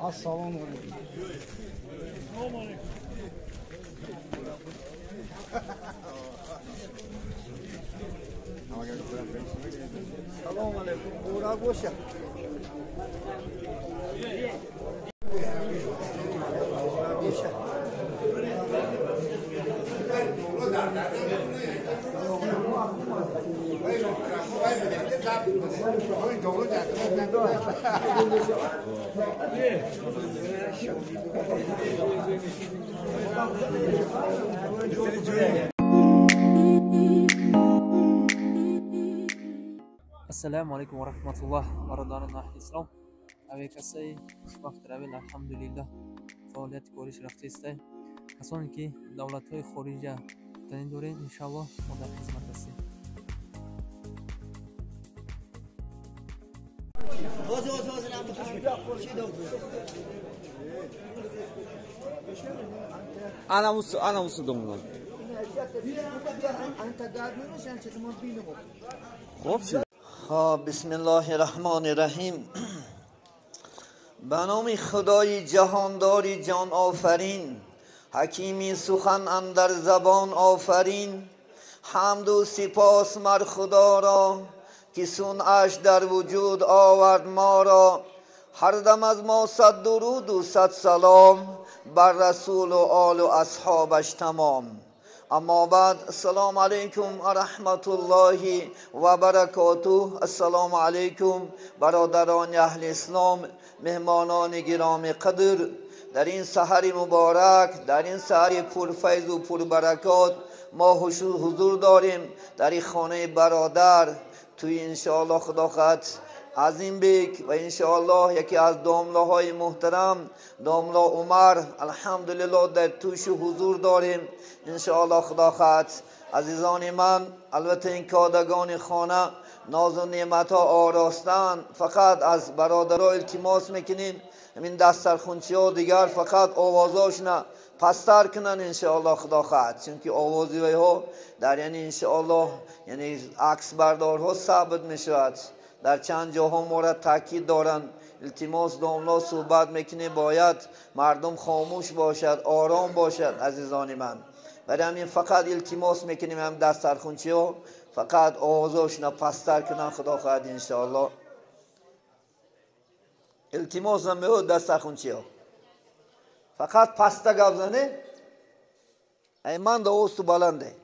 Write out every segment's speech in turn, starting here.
Assalomu alaykum. Assalomu alaykum. Muborak bo'lsin. Ассалому алайкум ва раҳматуллоҳ, бародарони аҳли ислом. Авиакассаи хушбахт Равил алҳамдулиллаҳ фаъолияти кориш рафтаистай. Касоне ки давлатҳои хориҷа танин доред, иншааллоҳ мо дар хизмат ҳастем. Ana usu domla. Хуб шуд. Бисмиллоҳир-раҳмонир-раҳим. Ба номи Худои ҷаҳондори ҷон офарин, ҳакими сухан андар забон офарин, ҳамду сипос мар Худоро ки сунъаш дар вуҷуд овард моро. Ҳар дам аз мо сад дуруду сад салом бар расулу олу асҳобаш тамом. Аммо баъд, ассалому алайкум ва раҳматуллоҳи ва баракотуҳ. Ассалому алайкум бародарони аҳли ислом, меҳмонони гироми қадр. Дар ин саҳари муборак, дар ин саҳари пурфайзу пурбаракот мо ҳузур дорем дар ин хонаи бародар توی انشاءالله خدا خواهد عظیم بیک و انشاءالله یکی از داملاهای محترم داملا عمر الحمدلله در توش حضور داریم انشاءالله خدا خواهد. عزیزان من، البته این کادگان خانه ناز و نعمت ها آراستن، فقط از برادرها التماس میکنیم همین دسترخونچی ها دیگر فقط آوازاش نه پستر کنن انشاءالله خدا خواهد، چونکه آوازی ها در یعنی انشاءالله یعنی عکس بردارها ثابت میشود. در چند جاها مورد تاکید دارن، التماس داملا صحبت میکنه باید مردم خاموش باشد، آرام باشد. عزیزان من، برای همین فقط التماس میکنیم هم دسترخونچی ها فقط آوازاشون پستر کنن خدا خواهد انشاءالله. التماس هم میاد دسترخونچی ها فقط پسته گپ زنه، ای من دا اوستو بلنده.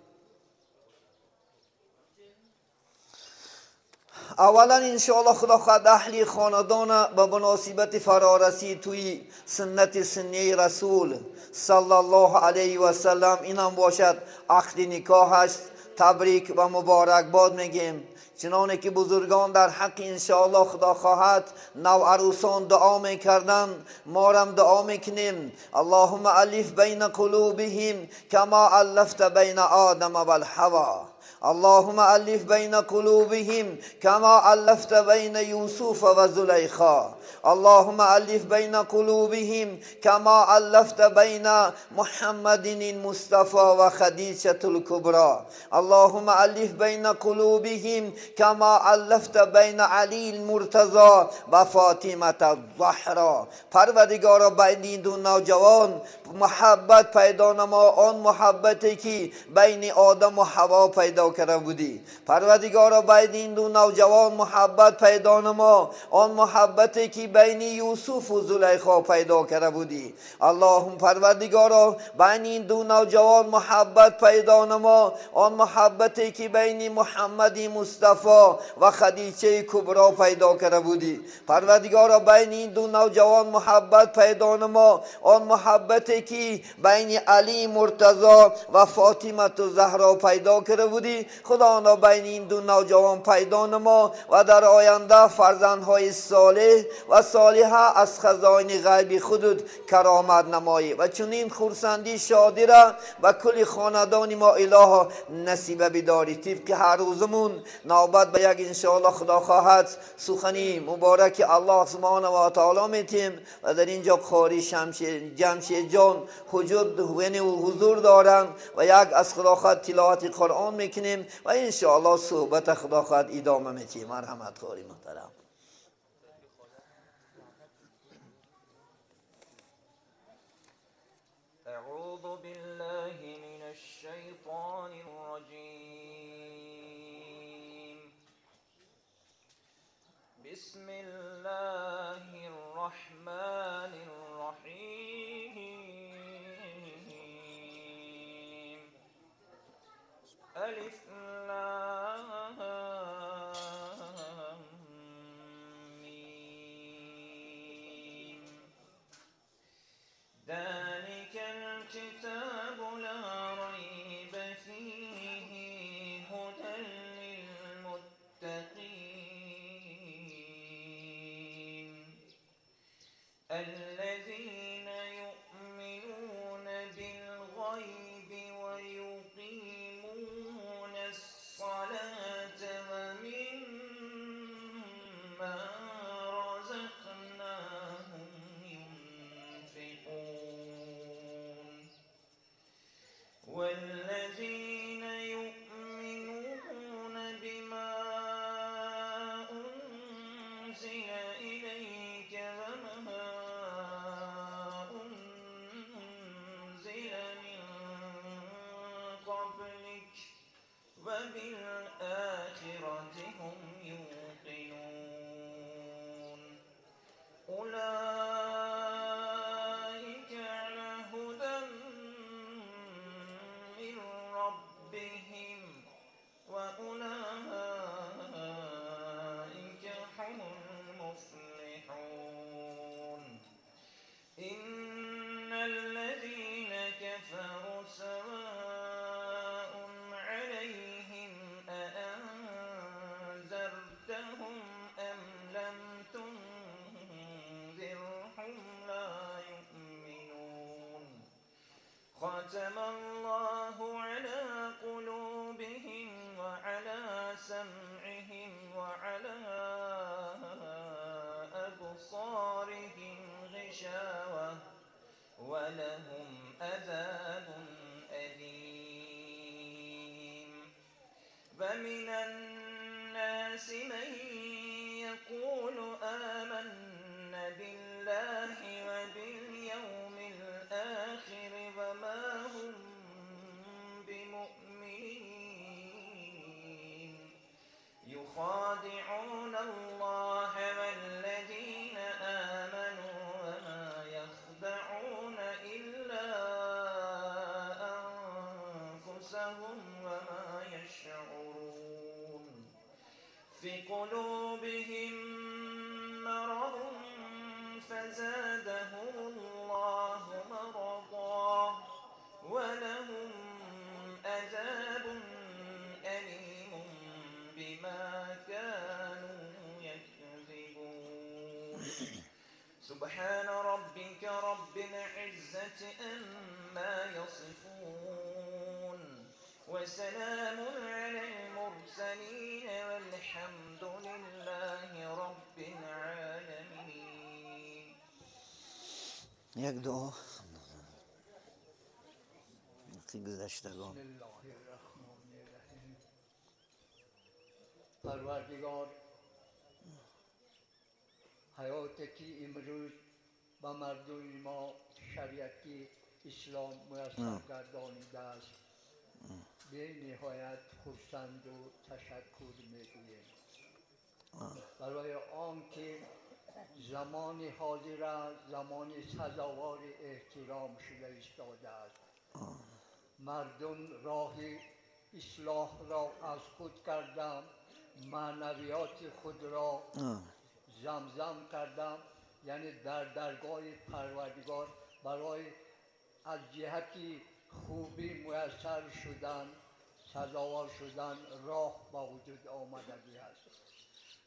اولا انشاءالله خدا خواهد اهلی خاندان به مناسبت فرارسی توی سنت سنی رسول صلی الله علیه و سلم، اینم باشد عقد نکاحش، تبریک و مبارک باد میگیم. چنانه که بزرگان در حق انشاءالله خدا خواهد نو عروسان دعا میکردن، ما هم دعا میکنیم اللهم الف بین قلوبهم کما الفت بین آدم والحوا، اللهم الف بین قلوبهم کما الفت بین یوسف و زلیخا، اللهم الف بین قلوبهم کما الفت بین محمد المصطفى و خدیجة الکبرى، اللهم الف بین قلوبهم کما الفت بین علی المرتضی و فاطمة الزهرا. پروردگارا بین این دو نوجوان محبت پیدا نما، آن محبتی که بین آدم و حوا پیدا کرده بودی. پروردگارا بین این دو نوجوان محبت پیدا نما، آن محبتی که بین یوسف و زلیخا پیدا کرده بودی. اللهم پروردگارا بین این دو نوجوان محبت پیدا نما، آن محبتی که بین محمد مصطفی و خدیجه کبرا پیدا کرده بودی. پروردگارا بین این دو نوجوان محبت پیدا نما، آن محبتی که بین علی مرتضی و فاطمه زهرا پیدا کرده بودی. خدا بین این دو نوجوان پیدا نما و در آینده فرزندهای صالح و صالحه از خزاین غیب خودت کرامت نمایی و چنین خرسندی شادی را و کل خاندان ما اله نصیب بداری. طبق هر روزمون نوبت به یک انشاءالله خدا خواهد سخنی مبارک الله سبحانه و تعالی میتیم و در اینجا قاری جمشید جان خانه حضور دارند و یک از خدا خواهد تلاوت قرآن میکنیم و انشاءالله صحبت خدا خواهد ادامه میتیم. مرحمت قاری محترم. اعوذ بالله من الشیطان الرجیم. بسم الله الرحمن الرحیم. الف لام میم. ذلك الكتاب لا ریب فیه هدى للمتقین الذين يؤمنون بالغيب ويقيمون الصلاة ومما رزقناهم ينفقون والذين يؤمنون بما أنزل إليك وما أنزل من قبلك وبالآخرة هم يوقنون. أولئك على هدى من ربهم وأولئك هم المفلحون. إن الذين كفروا سواء عليهم أأنذرتهم أم لم تنذرهم لا يؤمنون. ختم الله على قلوبهم وعلى سمعهم وعلى أبصارهم غشاوة ولهم عذاب أليم. ومن الناس من يقول آمنا بالله وباليوم الآخر وما هم بمؤمنين. يخادعون الله والذين آمنوا وما يخدعون إلا أنفسهم وما يشعرون. في قلوبهم مرض فزادهم الله مرضا ولهم عذاب أليم بما كانوا يكذبون. سبحان ربك رب العزة عما يصفون وسلام على المرسلين والحمد لله رب العالمين. یک دعا گذشتگان. بسم الله الرحمن الرحیم. پروردگار، حیات که امروز به مردم ما شریعت اسلام میسر گردانیده است، به نهایت خرسند و تشکر میگوییم برای آنکه زمان حاضر زمان سزاوار احترام شده ایستاده است. مردم راه اصلاح را از خود کردم، معنویات خود را زمزم کردم، یعنی در درگاه پروردگار برای از جهت خوبی میسر شدن، سزاوار شدن راه با وجود آمدگی است.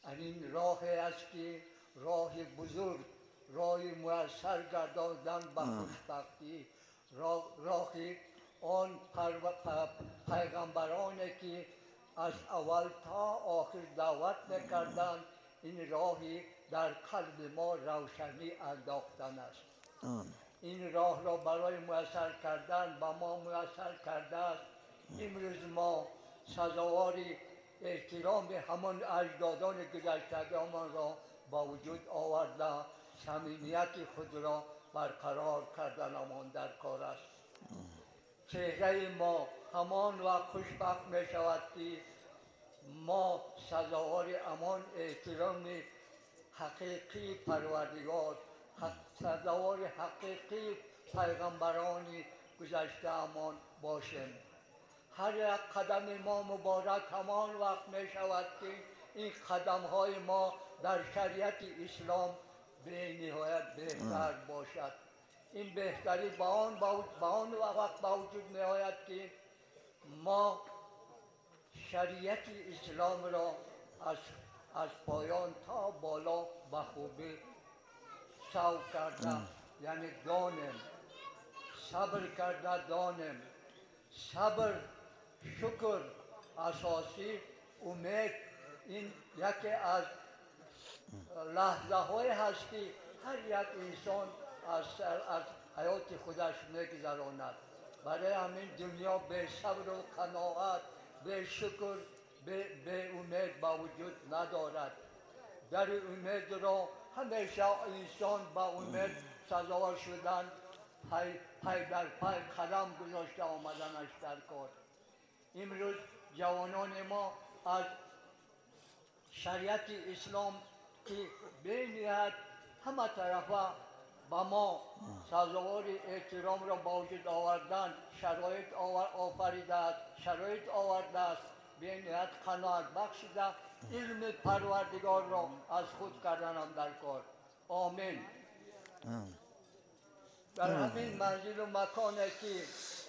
این راه است که راه بزرگ، راه میسر گرداندن به خوشبختی، راه آن پیغمبرانی که از اول تا آخر دعوت میکردند، این راهی در قلب ما روشنی انداختن است. این راه را برای میسر کردن با ما میسر کرده است. امروز ما سزاوار احترام همان اجدادان گذشتگان را با وجود آورده، صمیمیت خود را برقرار کردنمان در کار است. چهره ما همان وقت خوشبخت می شود که ما سزاوار همان احترام حقیقی پروردگار، سزاوار حقیقی پیغمبران گذشته همان باشیم. هر یک قدم ما مبارک همان وقت می شود که این قدم های ما در شریعت اسلام به نهایت بهتر باشد. این بهتری با آن وقت با وجود می آید که ما شریعت اسلام را از پایان تا بالا به خوبی سو کرده، یعنی دانیم، صبر کرده دانیم. صبر، شکر، اساسی امید، این یکی از لحظه های هست که هر یک انسان از حیات خودش میگذراند. برای همین دنیا به صبر و قناعت، به شکر، به امید با وجود ندارد. در امید را همیشه انسان با امید سزاوار شدن، پای در پای قدم گذاشته آمدنش در کار. امروز جوانان ما از شریعت اسلام که بینیت همه طرفه با ما سزاوار احترام را با وجود آوردن شرایط آفریده است، شرایط آورده است، بینیت قناعت بخشیده، علم پروردگار را از خود کردن هم در کار. آمین. در همین منزل و مکانی که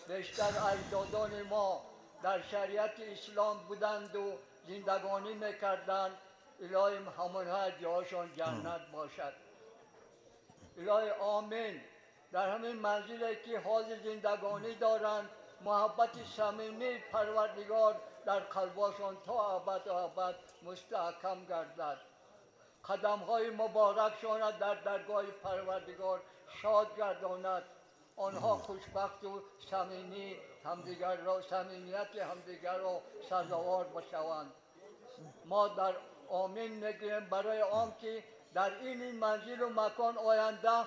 بیشتر اجدادان ما در شریعت اسلام بودند و زندگانی میکردند، الهی همانها جایشان جنت باشد. الهی آمین. در همین منزلی که حال زندگانی دارند، محبت صمیمی پروردگار در قلباشان تا ابد و ابد مستحکم گردد. قدمهای مبارکشان در درگاه پروردگار شاد گرداند. آنها خوشبخت و صمیمی همدیگر را، صمیمیت همدیگر را سزاوار بشوند. ما در آمین میگوییم برای آن که در این منزل و مکان آینده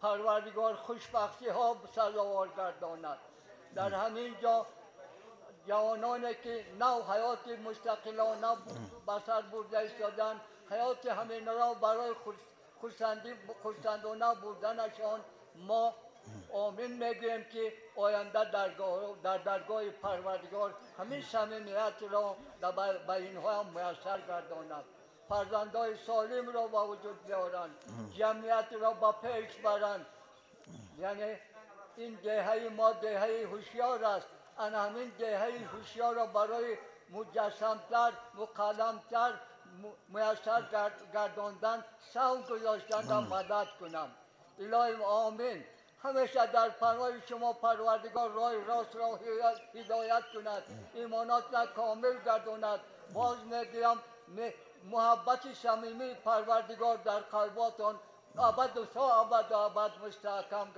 پروردگار خوشبختی ها سزاوار گرداند. در همین جا جوانانی که نو حیات مستقلانه به سر برده ایستادند، حیات همین را برای خرسندانه بردنشان ما آمین میگوییم که آینده در درگاه پروردگار همین صمیمیت را به اینها میسر گرداند. فرزندای سالم را با وجود بیارند، جمعیت را با پیش برند. یعنی این دهه ما دهه هوشیار است. ان همین دهه هوشیار را برای مجسمتر، مقلمتر، میسر گرداندن سهم گذاشتن و مدد کنند. الهی آمین. همیشه در پناه شما پروردگار راه راست را هدایت کند، ایمانات را کامل گرداند. باز میگویم محبت صمیمی پروردگار در قلباتان ابد و تا ابد و ابد مستحکم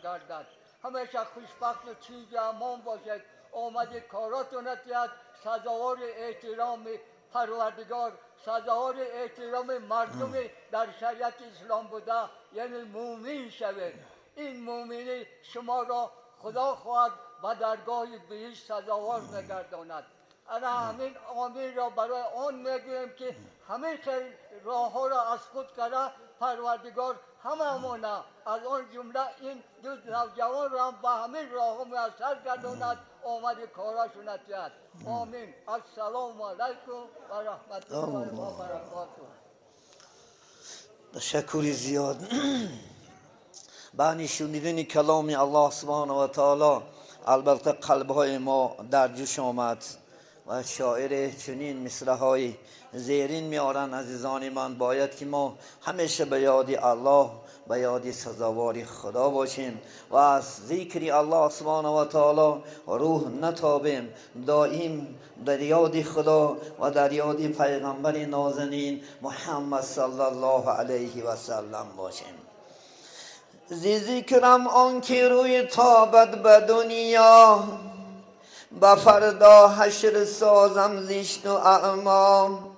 گردد. همیشه خوشبخت و چیز امان باشد. آمد کاراتون اتید سزاوار احترام پروردگار، سزاوار احترام مردم در شریعت اسلام بوده، یعنی مومن شوید. این مومنی شما را خدا خواهد به درگاه بهشت سزاوار میگرداند. انا همین آمین را برای آن میگوییم که همین خیر راه ها را از خود کرده پروردگار همه از آن جمله این دو نوجوان را هم به همین راه ها میسر گرداند، آمد کاراشون اتید. آمین. السلام علیکم و رحمت الله و برکاته. تشکر زیاد. баъди шунидани каломи Аллоҳ субҳонаҳу ва таоло албатта қалбҳои мо дар ҷӯш омад ва шоире чунин мисраҳои зерин меоранд. Азизони ман, бояд ки мо ҳамеша ба ёди Аллоҳ, ба ёди сазовори Худо бошем ва аз зикри Аллоҳ субҳонаҳу ва таоло рӯҳ натобем. Доим дар ёди Худо ва дар ёди пайғамбари нозанин Муҳаммад саллаллоҳу алайҳи васаллам бошем. زی ذکرم آن که روی تابد به دنیا، به فردا حشر سازم زشت و اعمام.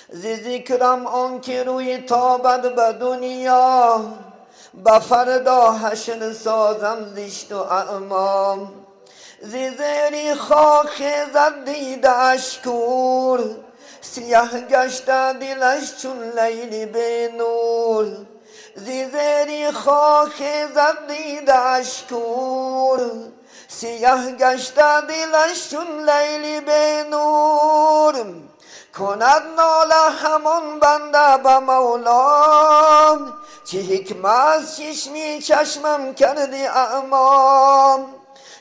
زی ذکرم آن که روی تابد به دنیا، به فردا حشر سازم زشت و اعمام. زی زیری خاک زد دیده اش کور، سیه گشته دلش چون لیلی به نور. زی زیری خاک زد دیده اش کور، سیه گشته دلش چون لیلی به نور. کند ناله همان بنده به مولا، چه حکمت چشمی چشمم کردی اعمام.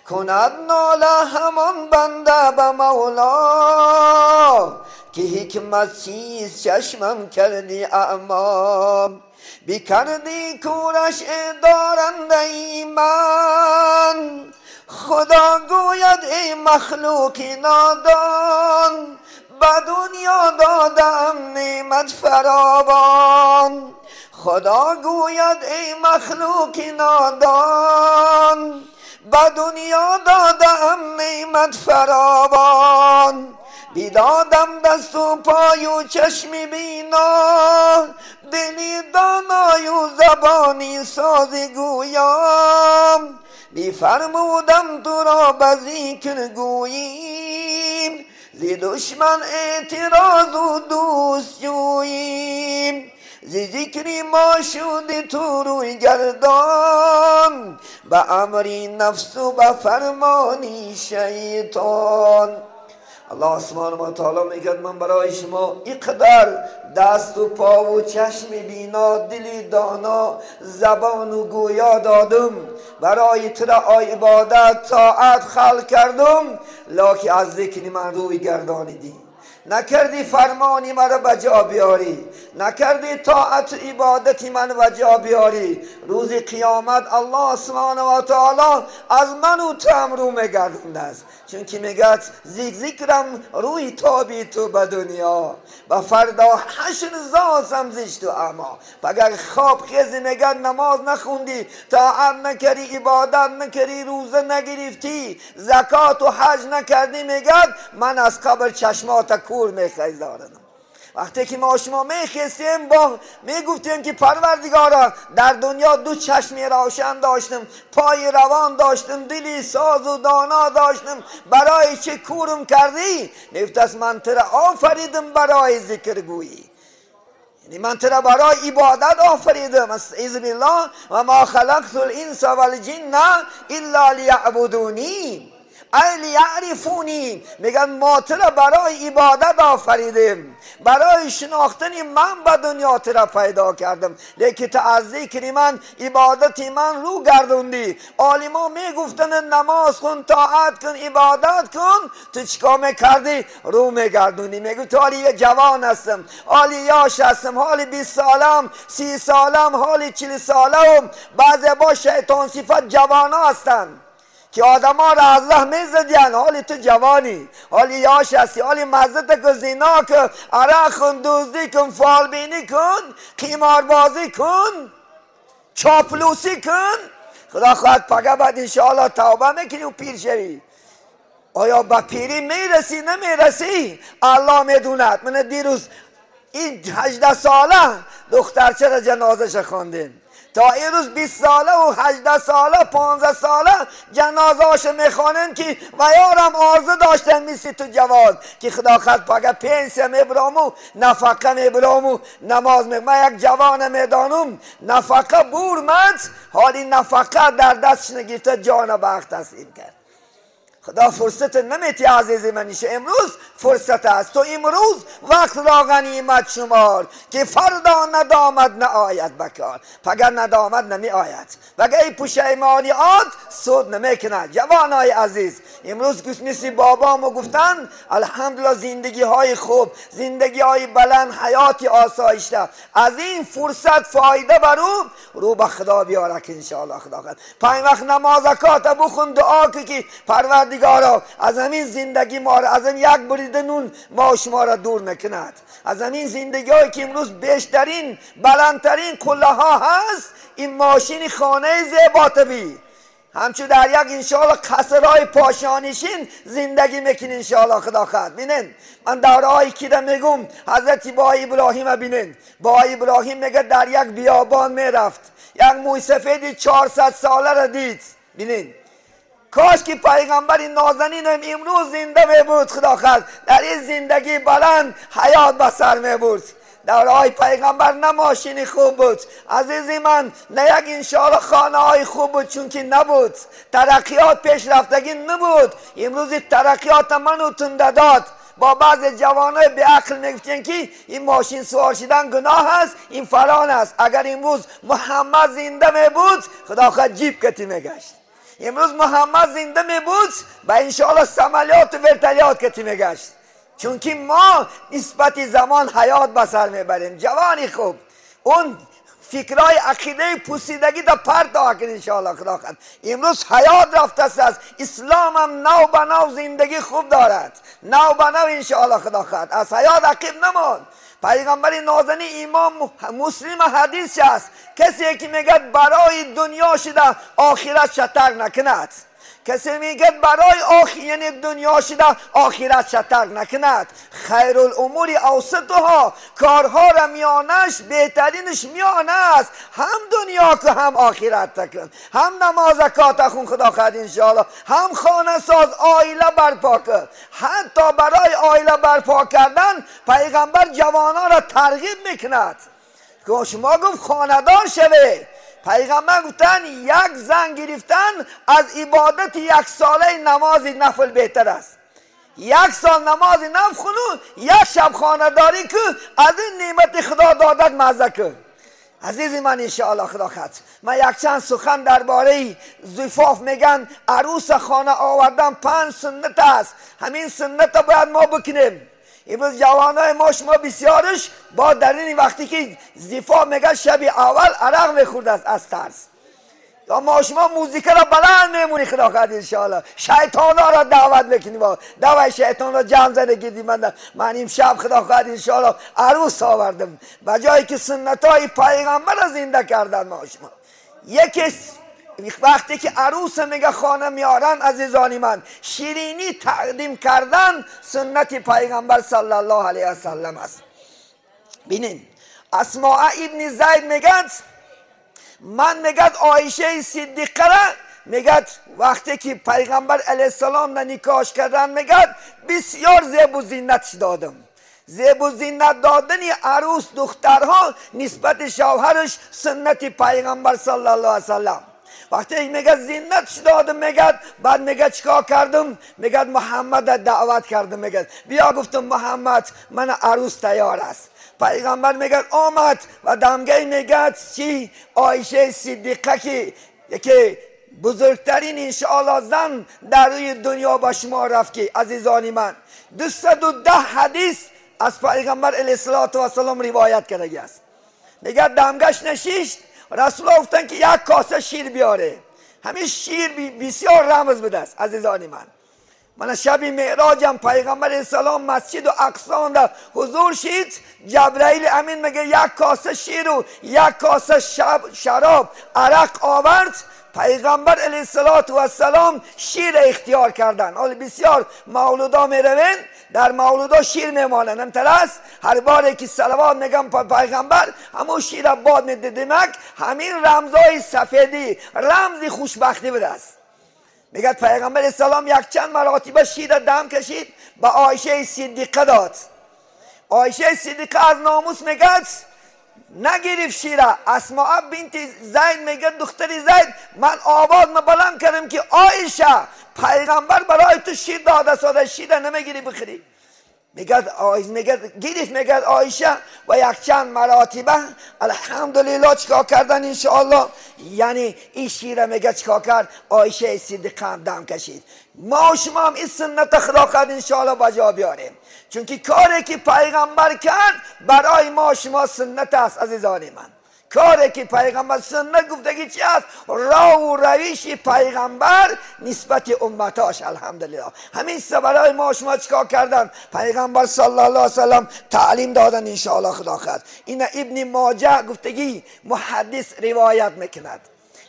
کند ناله همان بنده به مولا، که حکمت چیز چشمم کردی اعمام. بکردی کورش دارنده ای من، خدا گوید ای مخلوق نادان. به دنیا دادم نعمت فراوان، خدا گوید ای مخلوق نادان. به دنیا دادم نعمت فراوان، بیدادم دست و پای و چشم بینا، دلی دانای و زبانی ساز گویم. بیفرمودم تو را به ذکر گوییم، زی دشمن اعتراض و دوست جوییم. زی ذکری ما شده تو روی گردان، به امری نفس و به فرمانی شیطان. الله سبحانه و تعالی میگه من برای شما اینقدر دست و پا و چشم بینا، دلی دانا، زبان و گویا دادم، برای تو را عبادت طاعت خلق کردم، لکن از ذکر من روی گردانیدی، نکردی فرمانی مرا به جا بیاری، نکردی طاعت عبادتی من به جا بیاری. روز قیامت الله سبحانه و تعالی از من و تو هم رو میگردونده است، چون که میگه ذکرم روی تابی تو به دنیا، به فردا حشر زازم زشت و اعما. اگر خواب خیزی میگه نماز نخوندی، طاعت نکردی، عبادت نکردی، روزه نگرفتی، زکات و حج نکردی، میگه من از قبر چشمات کور میخیزارم. وقتی که ما شما میخواستیم با میگفتیم که پروردگارا در دنیا دو چشمی روشن داشتم، پای روان داشتم، دلی ساز و دانا داشتم، برای چه کورم کردی؟ میگفت از من تو را آفریدم برای ذکر گویی، یعنی من تو را برای عبادت آفریدم. اعوذ بالله و ما خلقت الانس والجن الا لیعبدونی ای لیعرفونی. میگن ما تو را برای عبادت آفریدیم، برای شناختن من به دنیا تو را پیدا کردم، لیکن تو از ذکر من، عبادت من رو گردوندی. عالما میگفتن نماز کن، طاعت کن، عبادت کن، تو چیکار میکردی؟ رو میگردوندی. میگفت حالی جوان هستم، حالی یاش هستم، حالی 20 سالم، 30 سالم، حالی 40 سالم. بعضی با شیطان صفت جوانا هستند که آدم ها را از راه میزدین. حالی تو جوانی، حالی یاش هستی، حالی مزد کن، زنا کن، عرق کن، دزدی کن، فالبینی کن، قماربازی کن، چاپلوسی کن. خدا خواهد پگه بعد انشاءالله توبه میکنی و پیر شوی. آیا به پیری میرسی نمیرسی؟ الله میدوند. من دیروز این 18 ساله دخترچه را جنازهش خواندیم، تا این روز 20 ساله و 18 ساله 15 ساله جنازه هاشو میخوانن که و یارم آرزو داشتن میسی تو جوان که خدا خد پاگه پنسیه میبرم و نفقه میبرم و نماز میبرم. من یک جوان میدانم نفقه برمد، حالی نفقه در دستش نگرفته جان بخت تسلیم کرد. خدا فرصت نمیتی عزیز منیشه، امروز فرصت است. تو امروز وقت را غنیمت شمار که فردا ندامت نآید بکار. پگر ندامت نمی آید، وگر ای پشیمانی آد سود نمیکند. جوانای عزیز امروز مثل بابامو گفتن الحمدلله زندگی های خوب، زندگی های بلند، حیات آسایشته. از این فرصت فایده برو رو به خدا بیاره که انشاءالله خدا خد. پنج وقت نماز زکات بخون، دعا که پروردگارا از همین زندگی ما را، از این یک بریده نون ما شما را دور نکند. از همین زندگی هایی که امروز بیشترین بلندترین قله ها هست، این ماشین خانه زیبات بی همچون در یک انشاءالله قصرهای پاشانیشین زندگی میکنین انشاءالله خدا خواهد. بینن من دورهایی که ده میگم حضرت با ابراهیم بینن، با ابراهیم میگه در یک بیابان میرفت، یک موی سفید 400 ساله را دید. بینن کاش که پیغمبر نازنین امروز زنده میبود خدا خواهد، در این زندگی بلند حیات به سر میبرد. دورهای پیغمبر نه ماشین خوب بود عزیزی من، نه یک انشاءالله خانه های خوب بود، چون که نبود ترقیات پیشرفتگی نبود. امروز ترقیات منو تنده داد. با بعض جوانای به عقل میگفتن که این ماشین سوار شدن گناه است، این فلان است. اگر امروز محمد زنده می بود خدا خواهد جیب کتی میگشت. امروز محمد زنده می بود و انشاءالله سمالیات و ورتلیات کتی میگشت. چون که ما نسبت زمان حیات به سر میبریم. جوانی خوب اون فکرای عقیده پوسیدگی دا پرت کن انشاءالله خدا خواهد. امروز حیات رفته است، اسلام هم نو به نو زندگی خوب دارد، نو به نو انشاءالله خدا خواهد. از حیات عقیب نماند. پیغمبر نازنین امام مسلم حدیث است، کسی که میگه برای دنیا شده آخرت شتر نکند، کسی میگه برای آخر یعنی دنیا شده آخرت شتر نکند. خیر الامور اوسطها، کارها را میانش بهترینش میانه است، هم دنیا که هم آخرت کن، هم نماز زکات خون خدا خواهد انشاءالله، هم خانه ساز عائله برپا کن. حتی برای عائله برپا کردن پیغمبر جوانان را ترغیب میکند که شما گفت خانه‌دار شوه. پیغمبر گفتن یک زن گرفتن از عبادت یک ساله نماز نفل بهتر است. یک سال نماز نفل خونو، یک شب خانه داری که از این نعمت خدا دادت مزه کن. عزیز من انشاءالله خدا خط من یک چند سخن درباره زفاف میگن. عروس خانه آوردن 5 سنت است، همین سنت باید ما بکنیم. امروز جوانای ما شما بسیارش با در این وقتی که زفاف میگن شب اول عرق میخورد از ترس، یا ما شما موزیک را بلند میمونی خدا خواهد انشاءالله، شیطان ها را دعوت میکنیم، با دعوت شیطان را جمع زنه گیردیم. من این شب خدا خواهد انشاءالله عروس آوردم، به جایی که سنت های پیغمبر را زنده کردن ما شما. یکی وقتی که عروس میگه خانه میارن عزیزانی من، شیرینی تقدیم کردن سنت پیغمبر صلی الله علیه وسلم است. بینین اسماء ابن زید میگد من میگد عایشه صدیقه را میگد وقتی که پیغمبر علیه السلام نکاح کردن میگد بسیار زیب و زینتش دادم. زیب و زینت دادن عروس دخترها نسبت شوهرش سنت پیغمبر صلی الله علیه وسلم. وقتی میگه زینتش دادم میگه بعد میگه چیکار کردم؟ میگه محمد دعوت کردم، میگه بیا، گفتم محمد من عروس تیار است. پیغمبر میگه آمد و دمگه میگه چی؟ عایشه صدیقه که یکی بزرگترین انشاءالله زن در روی دنیا با شما رفت که عزیزانی من 210 حدیث از پیغمبر علیه السلام روایت کرده است. میگه دمگش نشیشت، رسول الله گفتن که یک کاسه شیر بیاره. همین شیر بسیار رمز بوده است عزیزانی من. من شب معراجم پیغمبر السلام مسجد و اقصا در حضور شید، جبرائیل امین میگه یک کاسه شیر و یک کاسه شراب عرق آورد. پیغمبر علیه السلام شیر اختیار کردن. حالا بسیار مولودا میروین، در مولودا شیر میمانند، امتر است هر باری که صلوات میگم پیغمبر همون شیر باد میده. دمک همین رمزای سفیدی رمز خوشبختی بوده است. میگه پیغمبر السلام یک چند مراتب شیر دم کشید به عایشه صدیقه داد. عایشه صدیقه از ناموس میگه نگرفت شیره. اسماء بنت زید میگه دختر زید من آواز بلند کردم که عایشه پیغمبر برای تو شیر داده ساده، شیر نمیگیری بخری. میگه گرفت، میگه عایشه و یک چند مراتبه الحمدلله چیکار کردن انشاءالله، یعنی این شیره میگه چیکار کرد؟ عایشه صدیقه هم دم کشید. ما و شما هم این سنت خدا خواهد انشاءالله بجا بیاریم، چون که کاری که پیغمبر کرد برای ما و شما سنت است. عزیزان من، کاری که پیغمبر سنت گفتگی چی است؟ راه و روش پیغمبر نسبت امتاش. الحمدلله همین برای ما شما چیکار کردن؟ پیغمبر صلی الله علیه وسلم تعلیم دادن انشاءالله خدا خواهد. این ابن ماجه گفتگی محدث روایت میکند.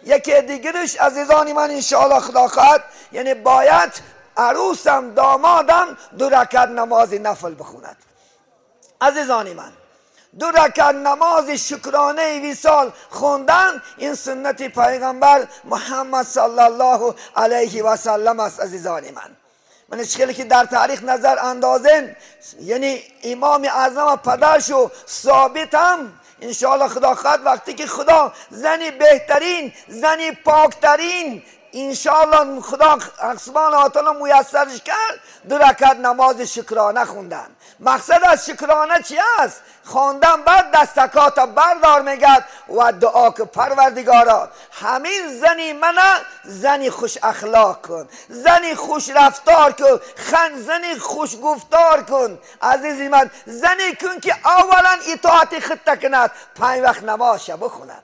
یکی دیگرش عزیزان من انشاءالله خدا خواهد، یعنی باید عروسم دامادم 2 رکعت نماز نفل بخوند. عزیزان من، 2 رکعت نماز شکرانه وصال خوندن این سنت پیغمبر محمد صلی الله علیه و سلم است. عزیزان من، من خیلی که در تاریخ نظر اندازن، یعنی امام اعظم پدرشو ثابت هم انشاءالله خدا خواهد وقتی که خدا زنی بهترین، زنی پاکترین انشاءالله خدا سبحانه و تعالی میسرش کرد، 2 رکعت نماز شکرانه خوندن. مقصد از شکرانه چی است؟ خواندن بعد دستکات بردار میگد و دعا که پروردگارا همین زنی منه زنی خوش اخلاق کن، زنی خوش رفتار کن، زنی خوش گفتار کن. عزیزی من، زنی کن که اولا اطاعت خود کند، 5 وقت نماز بخوند.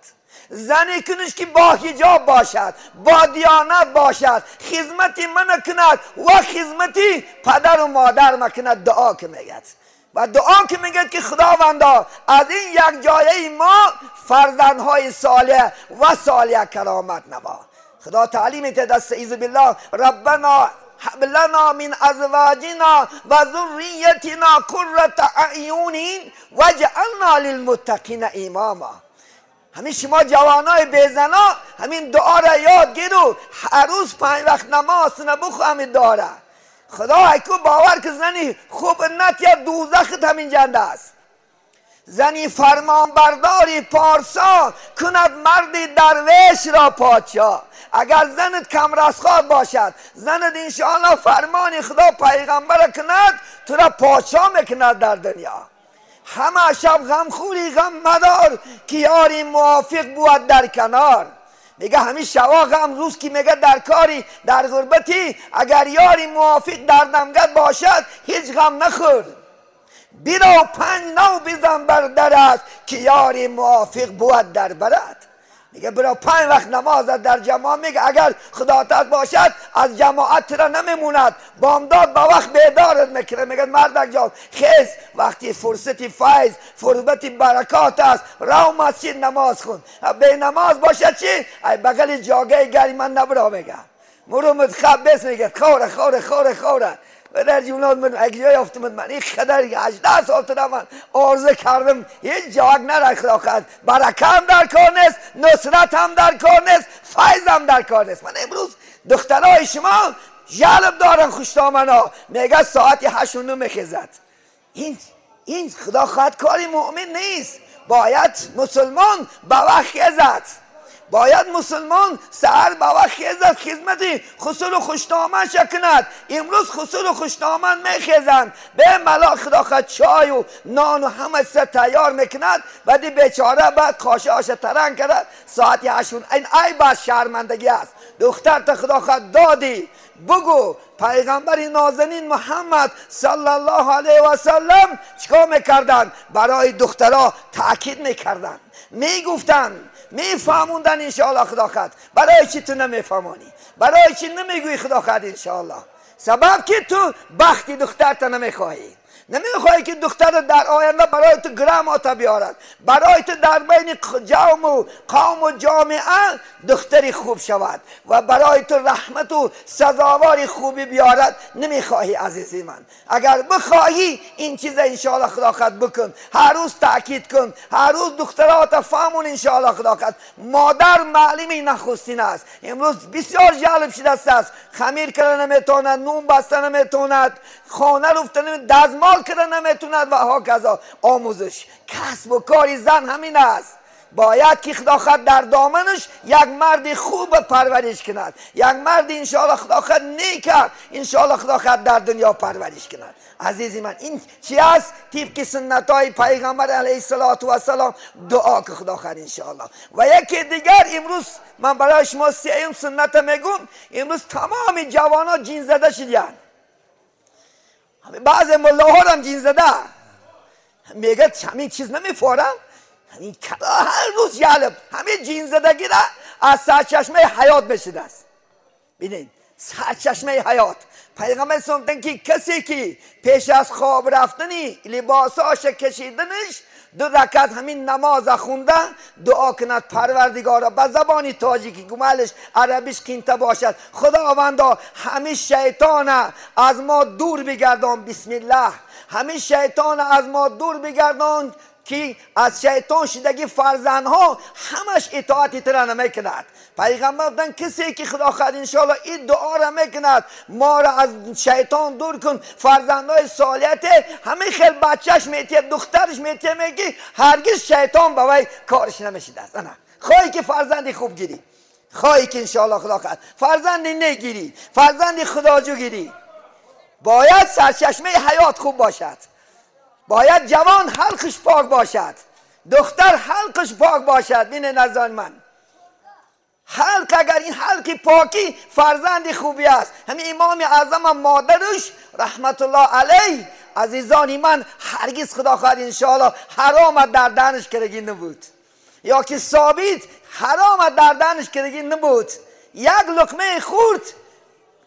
زنی کنش که با حجاب باشد، با دیانت باشد، خدمت من کند و خدمتی پدر و مادر مکند. دعا که میگد و دعا که میگد که خداوندا از این یک جایه ما فرزندهای صالح و صالح کرامت نما. خدا تعلیم میده دست اعوذ بالله ربنا هب لنا من ازواجنا و ذریتنا قرة اعین واجعلنا للمتقین اماما. همین شما جوانای بیزنا همین دعا را یاد گیر و هر روز 5 وقت نماز نبخو همین دعا را. خدا ایکو باور که زنی خوب نت یا دوزخت همین جنده است. زنی فرمان برداری پارسا کند مردی درویش را پادشاه. اگر زنت کم رزخوار باشد، زنت انشاءالله فرمان خدا پیغمبر کند، تو را پادشاه میکند در دنیا. همه شب غم خوری غم مدار که یاری موافق بود در کنار. میگه همین شوا غم روز که میگه در کاری در غربتی، اگر یاری موافق در دمگت باشد هیچ غم نخور. بیرو 5 نو بزن بر درت که یاری موافق بود در برد. میگه برو 5 وقت نماز در جماعت، میگه اگر خدا ترس باشد از جماعت را نمیموند، بامداد با وقت بیدارت میکنه. میگه مردک جان خیز، وقتی فرصت فیض فرصت برکات است، رو مسجد نماز خون. به نماز باشد چی؟ ای بغل جاگه گری من نبرا. میگه مرو خب بس، میگه خوره خوره خوره خوره در جونات من اگه جای یافتم من این خدر 18 سال تا من عرضه کردم هیچ جاگ نره. خدا خواهد برکه هم در کار نیست، نصرت هم در کار نیست، فیض هم در کار نیست. من امروز دخترای شما جلب دارن خوشدامنا، میگه ساعت 8 و 9 میخیزد. این خدا خواهد کاری مؤمن نیست. باید مسلمان به وقت خیزد، باید مسلمان سحر به وقت خیزد، خدمت خسر و خوشدامن کند. امروز خسر و خوشدامن میخیزند به ملاک خدا خواهد چای و نان و همه چیز تیار میکند، بعد بیچاره بعد قاشه آشه ترنگ کرد ساعت 8. این عیب از شرمندگی است. دختر تا خدا خواهد دادی بگو پیغمبر نازنین محمد صلی الله علیه و سلم چیکار میکردن؟ برای دخترها تاکید میکردن، میگفتن، میفهموندن انشاءالله خدا خواهد. برای چی تو نمیفهمانی؟ برای چی نمیگویی خدا خواهد انشاءالله؟ سبب که تو بختی دخترت نمیخواهی، نمیخواهی که دختر در آینده برای تو گرم آتا بیارد، برای تو در بین جوم و قوم و جامعه دختری خوب شود و برای تو رحمت و سزاوار خوبی بیارد. نمیخواهی عزیزی من. اگر بخواهی این چیز انشاءالله خدا خواهد بکن، هر روز تاکید کن، هر روز دخترات فهمون انشاءالله خدا خواهد. مادر معلمی نخستین است. امروز بسیار جالب شده است، خمیر کرده نمیتواند، نون بسته نمیتواند، خانه رفته نمیتواند، دزمال کرده نمیتواند و هکذا. آموزش کسب و کاری زن همین است. باید که خدا خود در دامنش یک مرد خوب پرورش کند، یک مرد انشاءالله خدا خود نیک انشاءالله خدا خود در دنیا پرورش کند. عزیزی من این چی است؟ طبق سنت های پیغمبر علیه الصلاة والسلام دعا که خدا خود انشاءالله. و یکی دیگر امروز من برای شما سیم سنت میگم، امروز تمام جوان ها جین زده شدن، بعض ملاها هم جین زده، میگه همین چیز نمیفورم، همین هر روز جالب همین جین زدگی را از سرچشمه حیات بشده است. ببینید سرچشمه حیات، پیغمبر گفتن که کسی که پیش از خواب رفتنی لباساش کشیدنش دو رکعت همین نماز خونده دعا کند پروردگارا، به زبانی تاجیکی گمالش عربیش قینته باشد، خداوندا همین شیطان از ما دور بگردان، بسم الله، همین شیطان از ما دور بگردان که از شیطان شدگی فرزندها همش اطاعت تر نمیکند. پیغمبر گفتن کسی که خدا خود انشاءالله این دعا را میکند، ما را از شیطان دور کن، فرزندهای صالحت همه خیلی بچهش میتیه دخترش میتیه، میگی هرگز شیطان به وی کارش نمیشید است. نه خواهی که فرزندی خوب گیری، خواهی که انشاءالله خدا خود فرزندی نگیری، فرزندی خداجو گیری، باید سرچشمه حیات خوب باشد، باید جوان حلقش پاک باشد، دختر حلقش پاک باشد. بینه نزان من حلق، اگر این حلق پاکی فرزند خوبی است. همین امام اعظم مادرش رحمت الله علیه، عزیزان من هرگز خدا خواهد انشاءالله حرام در دهنش کرگی نبود، یا که ثابت حرام در دهنش کرگی نبود، یک لقمه خورد.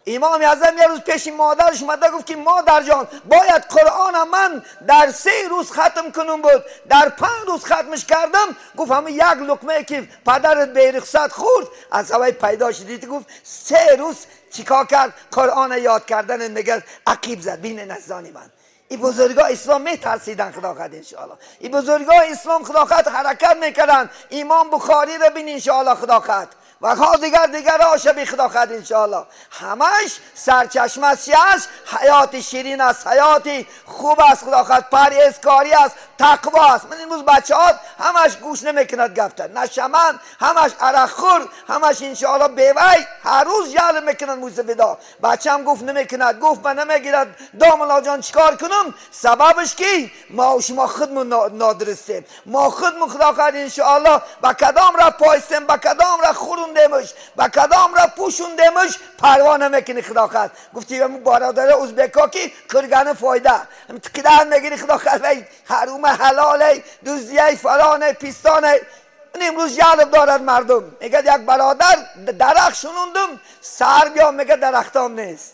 امام اعظم یه روز پیش مادرش اومده گفت که مادر جان باید قرآن من در 3 روز ختم کنم بود، در 5 روز ختمش کردم. گفت همه یک لقمه که پدرت به رخصت خورد از هوای پیدا شدید. گفت 3 روز چیکار کرد؟ قرآن یاد کردن نگر عقیب زد. بین نزدانی من این بزرگا اسلام میترسیدن خدا خود انشاءالله، این بزرگا اسلام خدا خود حرکت میکردن. امام بخاری را بین انشاءالله خدا خود و ها دیگر آشه بی خدا خود انشاءالله. همش سرچشمه است، حیات شیرین است، حیاتی خوب است خدا خود، پرهیزکاری است، تقوا است. من امروز بچه ها همش گوش نمیکند گفتن نشمن، همش عرق خور، همش انشاءالله بیوی، هر روز جل میکنند موسفیدا. بچه هم گفت نمیکند، گفت من نمیگیرد، داملا جان چیکار کنم؟ سببش کی؟ ما و شما خودمون نادرستیم، ما خودمون خدا خود انشاءالله با کدام را پایستیم، با کدام را خوروندیمش، با کدام را پوشوندیمش پروا نمیکنی خدا خود. گفتی برادر ازبکا کی کرگن فایده تقیدن میگیری خدا خود، حروم حلال دزدی فلان پیستان. این امروز جالب دارد مردم، میگه یک برادر درخت شنوندم سر بیا، میگه درختام نیست.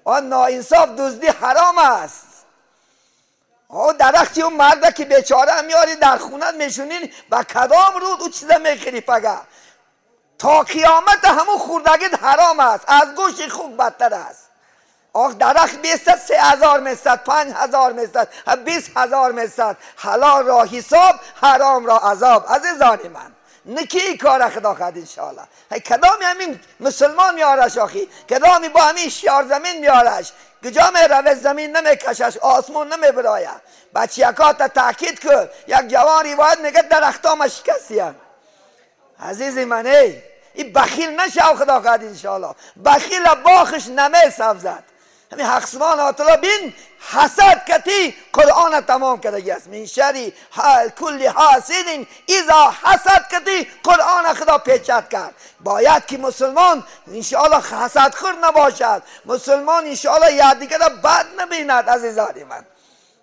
آن ناانصاف دزدی حرام است. آه درختی اون مرده که بیچاره میاری در خونت میشونین با کدام رود او چیزا میخری پگه تا قیامت همون خوردگی حرام است، از گوشت خوب بدتر است. آخ درخت بیستد 3000 میستد، 5000 میستد، 20000 میستد. حلال را حساب، حرام را عذاب. عزیزان من نکی کار خدا خد انشاءالله. کدامی همین مسلمان میارش آخی، کدامی با همین شیار زمین میارش، کجا میروه زمین نمیکشش، آسمون نمیبرایه. بچیکات تاکید کن. یک جوان روایت میگه درختام شکستیم. عزیز من ای این بخیل نشو خدا خد انشاءالله، بخیل باخش نمی سبزد. همین حق سبحانه و تعالی بین حسد کتی قرآن تمام کرده است. من شر کل حاسد اذا حسد کتی قرآن خدا پیچد کرد. باید که مسلمان انشاءالله حسد خور نباشد، مسلمان انشاءالله یکدیگر را بد نبیند. عزیزان من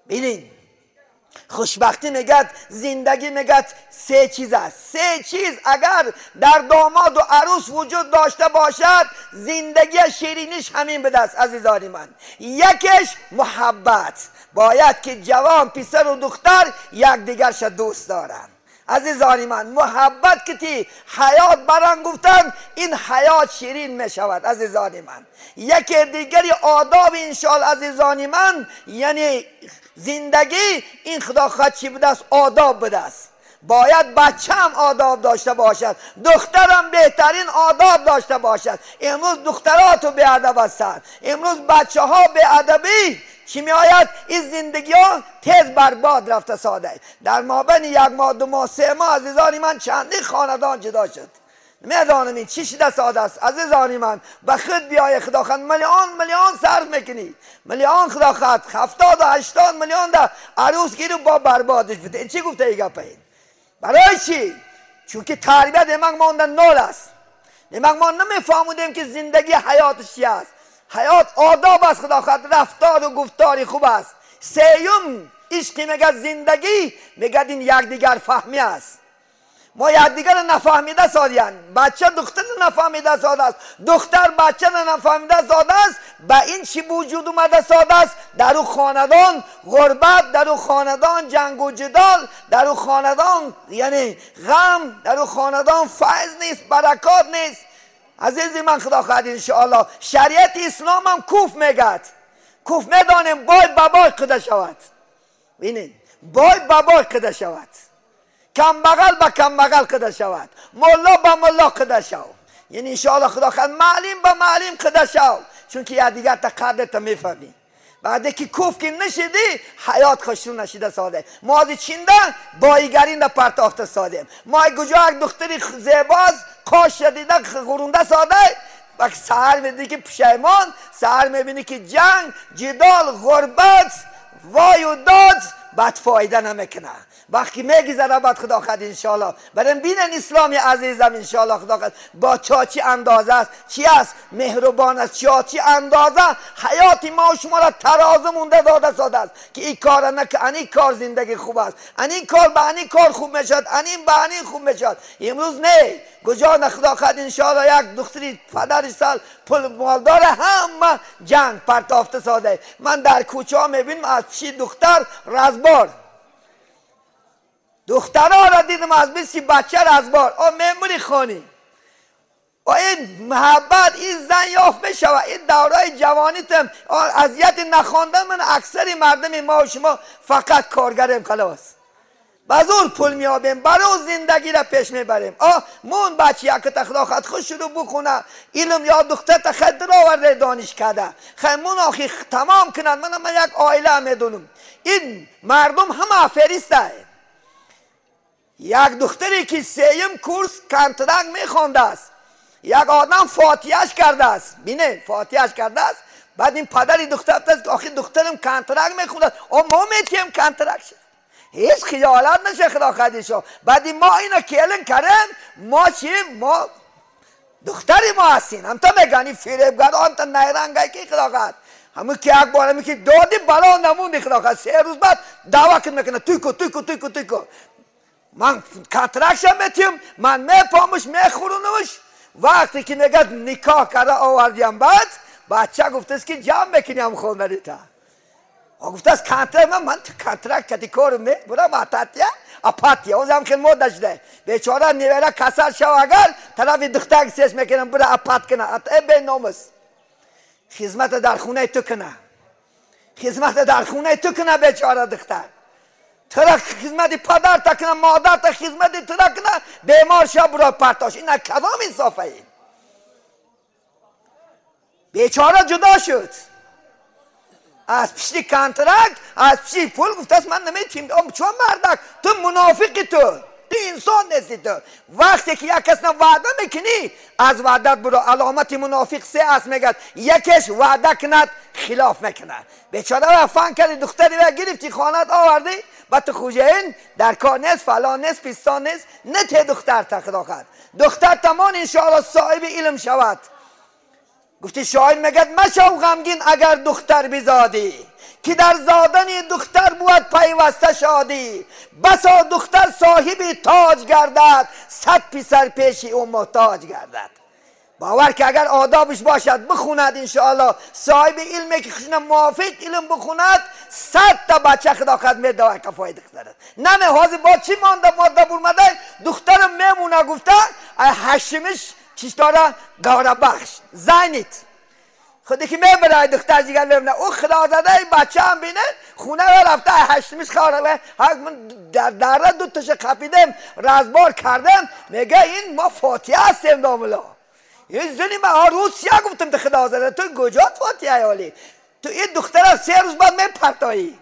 ببینید خوشبختی میگد، زندگی میگد 3 چیز است. 3 چیز اگر در داماد و عروس وجود داشته باشد زندگی شیرینیش همین بده است. عزیزان من یکیش محبت، باید که جوان پسر و دختر یکدیگرش دوست دارند. عزیزان من محبت که تی حیات بران گفتن این حیات شیرین می شود. عزیزان من یکی دیگری آداب انشاءالله عزیزان من، یعنی زندگی این خدا خواهد چی بوده است؟ آداب بوده است. باید بچه هم آداب داشته باشد، دخترم بهترین آداب داشته باشد. امروز دختراتو بی‌ادب هستند، امروز بچه ها بی‌ادبی چی میآید؟ این زندگی ها تیز برباد رفته ساده. در مابین 1 ماه 2 ماه 3 ماه عزیزانی من چندی خاندان جدا شد. میدانم این چی شده ساده است عزیزانی من. به خود بیای خدا خواهد میلیون میلیون صرف میکنی، میلیون خدا خواهد 70 و 80 میلیون در عروس گیرو با بربادش بده. این چی گفته ای گپه این؟ برای چی؟ چون که تربیت امک مانده نول است. امک ما نمیفهمودیم که زندگی حیاتش چی است. حیات آداب است خدا خواهد، رفتار و گفتاری خوب است. سیوم عشقی میگه زندگی، میگه این یکدیگر فهمی است. ما یکدیگر نفهمیده سادیان، بچه دختر نفهمیده ساده است، دختر بچه نفهمیده ساده است. به این چی وجود اومده ساده است؟ در او خاندان غربت، در او خاندان جنگ و جدال، در او خاندان یعنی غم، در او خاندان فیض نیست، برکات نیست. عزیزی من خدا خواهد انشاءالله شریعت اسلام هم کوف میگد، کوف میدانیم بای بابای قده شود. ببینید بای بابای قده شود، کم بغل به کم بغل قده شود، ملا به ملا قده شو. یعنی انشاءالله خدا خواهد معلم به معلم قده شو، چون که یه دیگر تا قدر تا میفهمی. بعد که کوف که نشیدی حیات خوشون نشیده ساده. ما از چینده بایگرین ده پرتافته ساده. ما کجا یک دختری زیباز قاش دیده غرونده ساده. وقتی سهر میبینی که پشیمان، سهر میبینی که جنگ، جدال، غربت، وای و داد، بعد فایده نمیکنه. وقتی میگذره بعد خدا خواهد انشاءالله. برای بینن اسلامی عزیزم انشاءالله خدا خواهد با چا چی اندازه است، چی است، مهربان است، چا چی اندازه حیات ما و شما را ترازو مونده داده ساده است که این کار نکه، این کار زندگی خوب است، این کار به این کار خوب میشد، این به این خوب میشد. امروز نه، کجا نه خدا خواهد انشاءالله یک دختری پدرش سال پول مالدار همه جنگ پرتافته ساده. من در کوچه ها میبینم از چی دختر رزبار، دخترها را دیدم از بیسی بچه رزبار. آ مموری خانی، آ این محبت این زن یافت میشود. این دورای جوانیتم اذیت نخواندن من اکثری مردم ما و شما فقط کارگریم خلاص، بزور پول میابیم، برای زندگی را پیش میبریم. آ مون بچه یک خدا خود خوش شروع بخونه علم یا دختر تا خود در آورده دانش کرده خیمون آخی تمام کنند. من یک عائله میدونم این مردم همه افریسته. یک دختری که سیم کورس کنترک میخوانده است، یک آدم فاتحه‌اش کرده است، بینه فاتحه‌اش کرده است. بعد این پدری دختر است که آخی دخترم کنترک میخونده، ما میتیم کنترک شد، هیچ خجالت نشه خدا خدیشو. بعد ما اینا کلن کردن، ما چیم؟ ما دختری ما هستین. هم تا میگن این فریبگر، هم تا نیرنگی که خدا خد همون که یک بار که دادی بلا نموندی خدا خد. 3 روز بعد دعوا میکنه توی کو توی کو توی کو توی کو. من کنترکشم میتیم، من میپامش میخورونمش. وقتی که میگه نکاح کرده آوردیم، بعد بچه گفته است که جمع میکنیم خونه تا گفته است کنترک من کنترک کتی کارم نه برم اتاتیا اپاتیا اوزم که مود شده بیچاره نیوره کسر شو اگر طرف دختر سیش میکنم برا اپات کنه ات به نامس خدمت در خونه تو کنه، خدمت در خونه تو کنه بیچاره دختر ترا خدمت پدر تا کنه، مادر تا خدمت ترا کنه، بیمار شو برا پرتاش. اینا کدام انصافه؟ این بیچاره جدا شد از پشتی کنترک، از پشتی پول. گفته است من نمیتیم. چون مردک تو منافقی، تو انسان نیستی. تو وقتی که یک کس نه وعده میکنی از وعدت برو. علامت منافق 3 است میگد، یکیش وعده کند خلاف میکند. بیچاره را فن کردی، دختری را گرفتی خانت آوردی، بعد تو خوجین در کار نیست، فلان نیست، پیستان نیست، نه ته دختر تا خدا خواهد دختر تمام انشاءالله صاحب علم شود. گفتی شاعر میگد مشو غمگین اگر دختر بزادی، که در زادن دختر بود پیوسته شادی. بسا دختر صاحب تاج گردد، 100 پسر پیش او محتاج گردد. باور که اگر آدابش باشد بخوند انشاءالله صاحب علمی که خشنه موافق علم بخوند، 100 تا بچه خدا خد میدوه کفای دخترت. نه حاضر با چی مانده ماده برمده دخترم میمونه. گفته هشمش چیش داره؟ گوره بخش زنیت خودی که میبره دختر جگر میبینه. او خدا زده این بچه هم بینه خونه را رفته هشتمش خواره. من در دره 2 تاش خپیدم رزبار کردم. میگه این ما فاتحه هستیم داملا. یه زنی من روسیه گفتم تو خدا زده تو کجا فاتحه آلی؟ تو این دختره 3 روز بعد میپرتایی،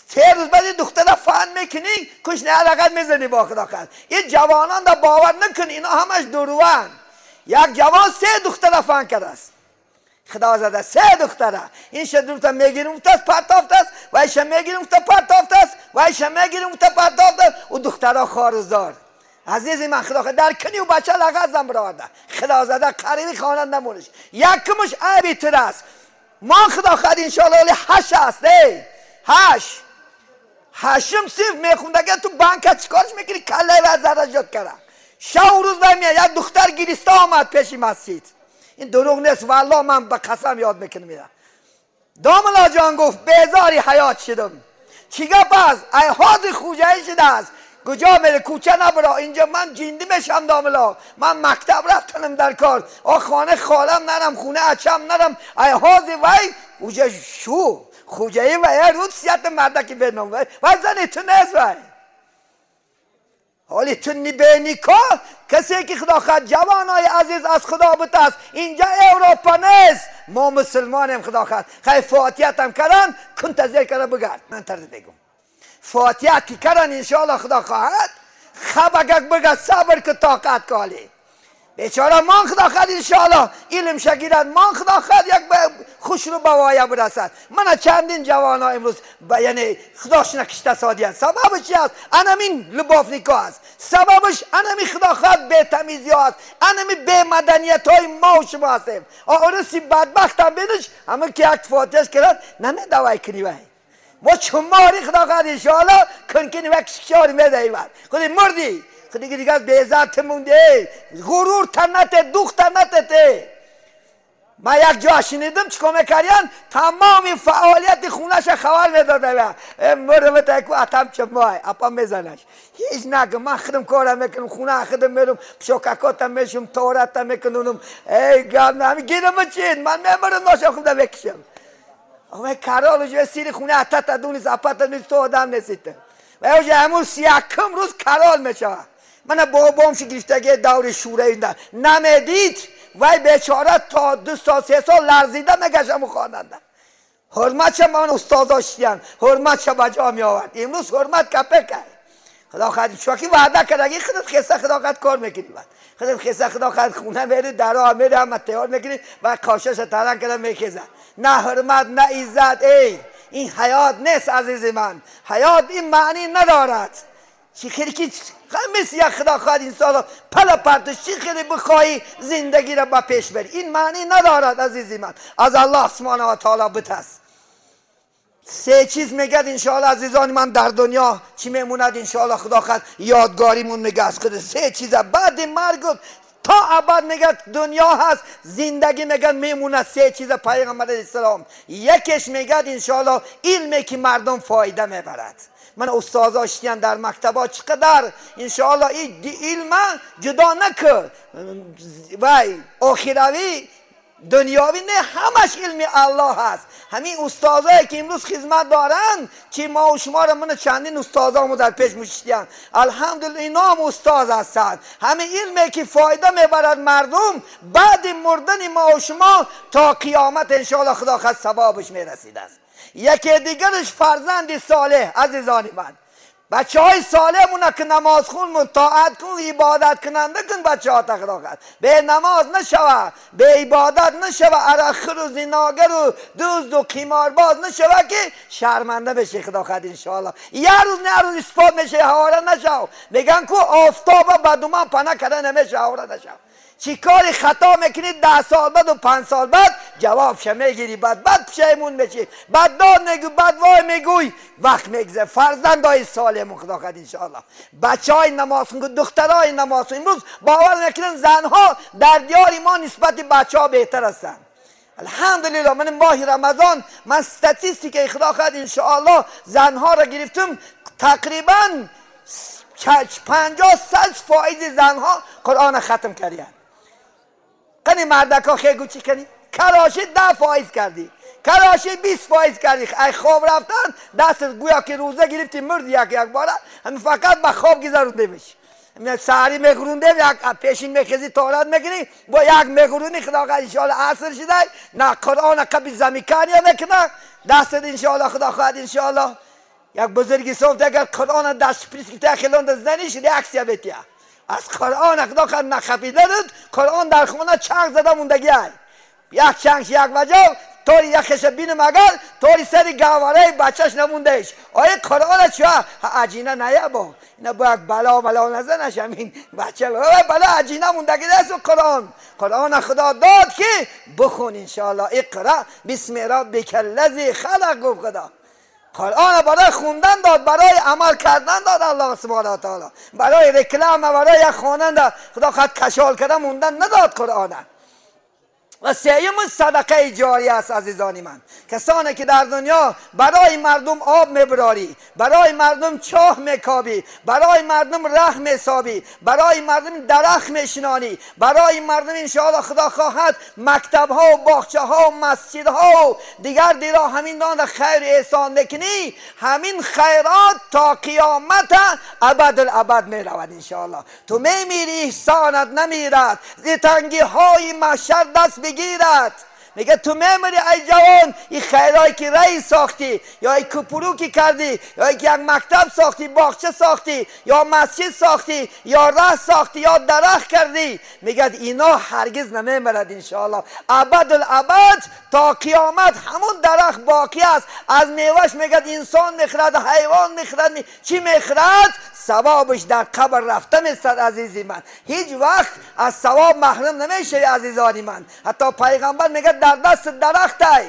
3 روز بعد این دختره فن میکنی کش نه لغت میزنی با خدا خد. این جوانان دا باور نکن، اینا همش دروان. یک جوان 3 دختره فن کرده است، خدا زده 3 دختره. این شدروتا میگیرم است پرتافت است، و ایش میگیرم تا پرتافت است، و ایش میگیرم تا پرتافت است. و دخترها خارزدار عزیزی من خدا خدا در کنی و بچه لغت زن براورده. خدا زده قریبی خانه نمونش. یکمش عیبی تر است. ما خدا خدا انشالله 8 است. ای 8 هشم صرف میخوندگه تو بانک چیکارش میکنی؟ کله و زره جد کرده. شب و روز میاد یک دختر گریسته آمد پیش مسجد. این دروغ نیست والله، من به قسم یاد میکنم. میره داملا جان گفت بیزاری حیات شدم. چی گپ است؟ ای حاضر خوجه شده است. کجا میره؟ کوچه نبرا، اینجا من جیندی میشم داملا. من مکتب رفتنم در کار، آ خانه خالم نرم، خونه اچم نرم. ای حاضر وای اوجه شو خوجه وای رود سیات مردکی بنام وای وای زنی تو نیست وای. حالی تو به نیکا کسی که خدا خواهد. جوانای عزیز از خدا بترس، اینجا اروپا نیست، ما مسلمانیم. خدا خواهد خیلی فاتحه هم کردن کن تزیر کرده بگرد. من ترد بگم فاتحه کی کردن انشاءالله خدا خواهد خبگک بگرد، صبر که طاقت کالی بیچاره. من خدا خواهد انشاءالله علم شگیرد، من خدا خواهد یک خوش رو به وایه برسد. من چندین جوان ها امروز یعنی خداش نکشته سادیان. سببش چی است؟ انمین لبافنیکا است. سببش انمی خدا خواهد بی تمیزی ها است، انمی بی مدنیت های ما و شما هستیم. آرسی بدبخت هم بینش همه که یک فاتحش کرد نمی دوای کنی وای. ما چماری خدا خواهد انشاءالله کنکنی و کشکشاری میدهی وای. خودی مردی خودی دیگه از بیزت مونده، غرور تنته، دوخت تنته. من یک جا شنیدم چیکار میکردن؟ تمام فعالیت خونش خبر میداده. مردم تا کو اتم چمای اپا میزنش هیچ نگم. من خودم کارم میکنم، خونه خودم میرم، پشوککاتم میشم، تورتم میکنم. ای گم همین گیرم چین من میمرم ناشم خودم بکشم. اما کرالو جو سیر خونه اتت دونیس اپت نیست تو آدم نیست. و اوج همون 31 روز کرال میشه. من بابام شو گرفتگی دور شوره نمیدید وای بیچاره تا 2 سال 3 سال لرزیده میگشم و خواننده. حرمت چه من استادا شدیم، حرمت چه بجا می آورد. امروز حرمت کپه کرد. خدا خواهد چون وعده کردگی خودت خسته خدا خواهد کار میکنی، بعد خودت خسته خدا خواهد خونه میری، درا میری، همه تیار میکنی و کاشش ترن کرده میکزه. نه حرمت نه عزت. ای این حیات نیست عزیز من، حیات این معنی ندارد. چی خیلی که مثل یک خدا خواهد انسان پلا پرتش چی خیلی بخواهی زندگی را با پیش بری، این معنی ندارد عزیزی من. از الله سبحانه و تعالی بترس. 3 چیز میگد انشاءالله عزیزان من در دنیا چی میموند انشاءالله خدا خواهد یادگاریمون میگه از خود 3 چیز بعد مرگ تا ابد میگه دنیا هست، زندگی میگه میمونه. 3 چیز پیغمبر اسلام. یکیش میگه انشاءالله علمی که مردم فایده میبرد. من استادا شدیم در مکتبا چقدر انشاءالله این علم جدا نکرد وای آخروی دنیاوی نه، همش علم الله هست. همین استادایی که امروز خدمت دارن که ما و شما را من چندین استادامو در پیش میشیدن، الحمدلله اینا هم استاد هستند. همین علمی که فایده میبرد مردم بعد مردن ما و شما تا قیامت انشاءالله خدا خواهد ثوابش میرسید است. یکی دیگرش فرزند صالح. عزیزان من بچه های صالح مونه که نماز خون طاعت کن، عبادت کننده کن بچه ها خدا خواهد. به نماز نشوه، به عبادت نشوه، عرقخور و زناگر و دزد و قمارباز نشوه که شرمنده بشه خدا خواهد انشاءالله. یه روز نه روز اثبات میشه، هواره نشو. میگن که آفتاب به دومان پناه کرده نمیشه، هواره نشو. چی کاری خطا میکنی 10 سال بعد و 5 سال بعد جوابش میگیری، بعد پشیمون میشی، بعد داد میگوی، بعد وای میگوی، وقت میگذره. فرزندای سالم خدا خواهد انشاءالله، بچه های نماز خون، دخترای نماز خون. امروز باور میکنن زنها در دیار ما نسبت بچه ها بهتر هستن. الحمدلله من ماه رمضان من استاتیستیک خدا خواهد انشاءالله زنها را گرفتم، تقریبا 50% زنها قرآن ختم کردن. کنی مردکا خیلی گوچی کنی کراشی 10% کردی، کراشی 20% کردی. ای خواب رفتن دست گویا که روزه گرفتی مرد یک یک باره، هم فقط به خواب گذرونده میشی. سحری میخوروندیم یک پیشین میخزی تورات میکنی با یک میخورونی خدا خواهد انشاءالله عصر شده نه قرآن قبل زمیکانی میکنه دستت انشاءالله خدا خواهد انشاءالله یک بزرگی صوت اگر قرآن دست پریس که خیلون زنیش ریاکسیا بتیا از قرآن خدا خواهد نخپیده داد قرآن در خانه چنگ زده موندگی ای یک چنگ یک وجه توری یخش بینم اگر توری سری گواره بچهش نموندهش آیا قرآن چه عجینه نیا با اینا با یک بلا بلا نزنش همین بچه بلا عجینه موندگی دست قرآن قرآن خدا داد که بخون انشاءالله اقرا بسم ربک الذی خلق گفت خدا قرآن برای خوندن داد برای عمل کردن داد الله سبحانه و تعالی برای رکلام برای خواننده خدا خود کشال کردن موندن نداد قرآن و سیوم صدقه جاریه است عزیزان من کسانی که در دنیا برای مردم آب میبراری برای مردم چاه میکابی برای مردم ره میسابی برای مردم درخت میشنانی برای مردم انشاءالله خدا خواهد مکتب ها و باغچه ها و مسجد ها و دیگر دیرا همین دان خیر احسان میکنی همین خیرات تا قیامت ابد الابد میرود انشاءالله تو میمیری احسانت نمیرد ز تنگی های محشر دست بگیرد میگه تو میمیری ای جوان این خیرایی که رئی ساختی یا ای کپرو که کردی یا ای که یک مکتب ساختی باغچه ساختی یا مسجد ساختی یا راه ساختی یا درخت کردی میگه اینا هرگز نمیمیرد انشاءالله ابد الابد تا قیامت همون درخت باقی است از میوهش میگه انسان میخرد حیوان میخرد چی میخرد ثوابش در قبر رفته میستد عزیزی من هیچ وقت از ثواب محروم نمیشه عزیزانی من حتی پیغمبر میگه در دست درخت ای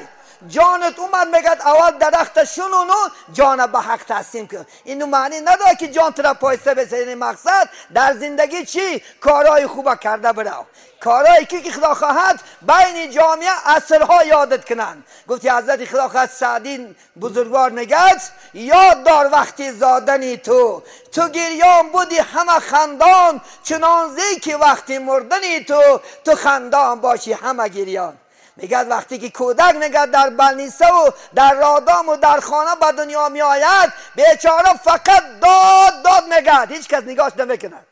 جانت اومد میگه اول درخت شنونو جان به حق تسلیم کن اینو معنی نداره که جان ترا پایسته بسه این مقصد در زندگی چی کارهای خوب کرده برو کارهایی که خدا خواهد بین جامعه اثرها یادت کنند گفتی حضرت خدا خواهد سعدی بزرگوار میگه یاد دار وقتی زادنی تو تو گریان بودی همه خندان چنان زی که وقتی مردنی تو تو خندان باشی همه گریان میگه وقتی که کودک میگه در بلنیسه و در رادام و در خانه به دنیا میآید بیچاره فقط داد داد میگه هیچ کس نگاش نمیکند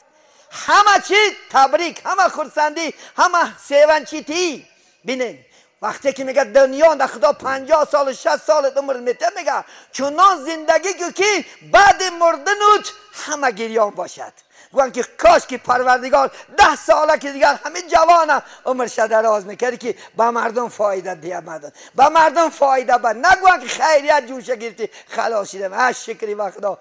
همه چی تبریک همه خرسندی همه سیونچیتی بینین وقتی که میگه دنیا در خدا 50 سال و 60 سال عمر میته میگه چنان زندگی که بعد مردنوت همه گریان باشد گوان که کاش که پروردگار 10 ساله که دیگر همه جوانه عمرش دراز میکرد که به مردم فایده دیه مردم به مردم فایده بر نگوان که خیریت جوشه گرفتی خلاص شدم هش شکری و خدا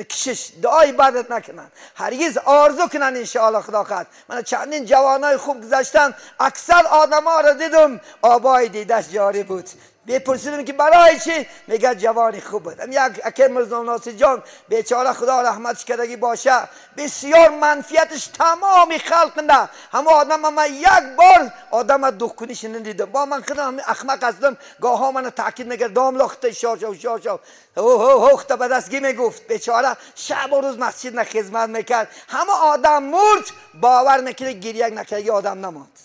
کشش دعای بدت نکنن هرگز آرزو کنن انشاءالله خدا خواهد من چندین جوانای خوب گذشتن اکثر آدما را دیدم آبای دیدش جاری بود بپرسیدم که برای چی میگه جوانی خوب بود یک اکه مرزا ناصر جان بیچاره خدا رحمتش کردگی باشه بسیار منفیتش تمامی خلق نه همه آدم من یک بار آدم دخکنیش ندیدم با من خودم احمق هستم گاها من تاکید میکرد دام لاخته شا شا شا شا هو هو هو خطه به دستگی میگفت بیچاره شب و روز مسجد نه خدمت میکرد همه آدم مرد باور میکرد گریه نکرد آدم نماند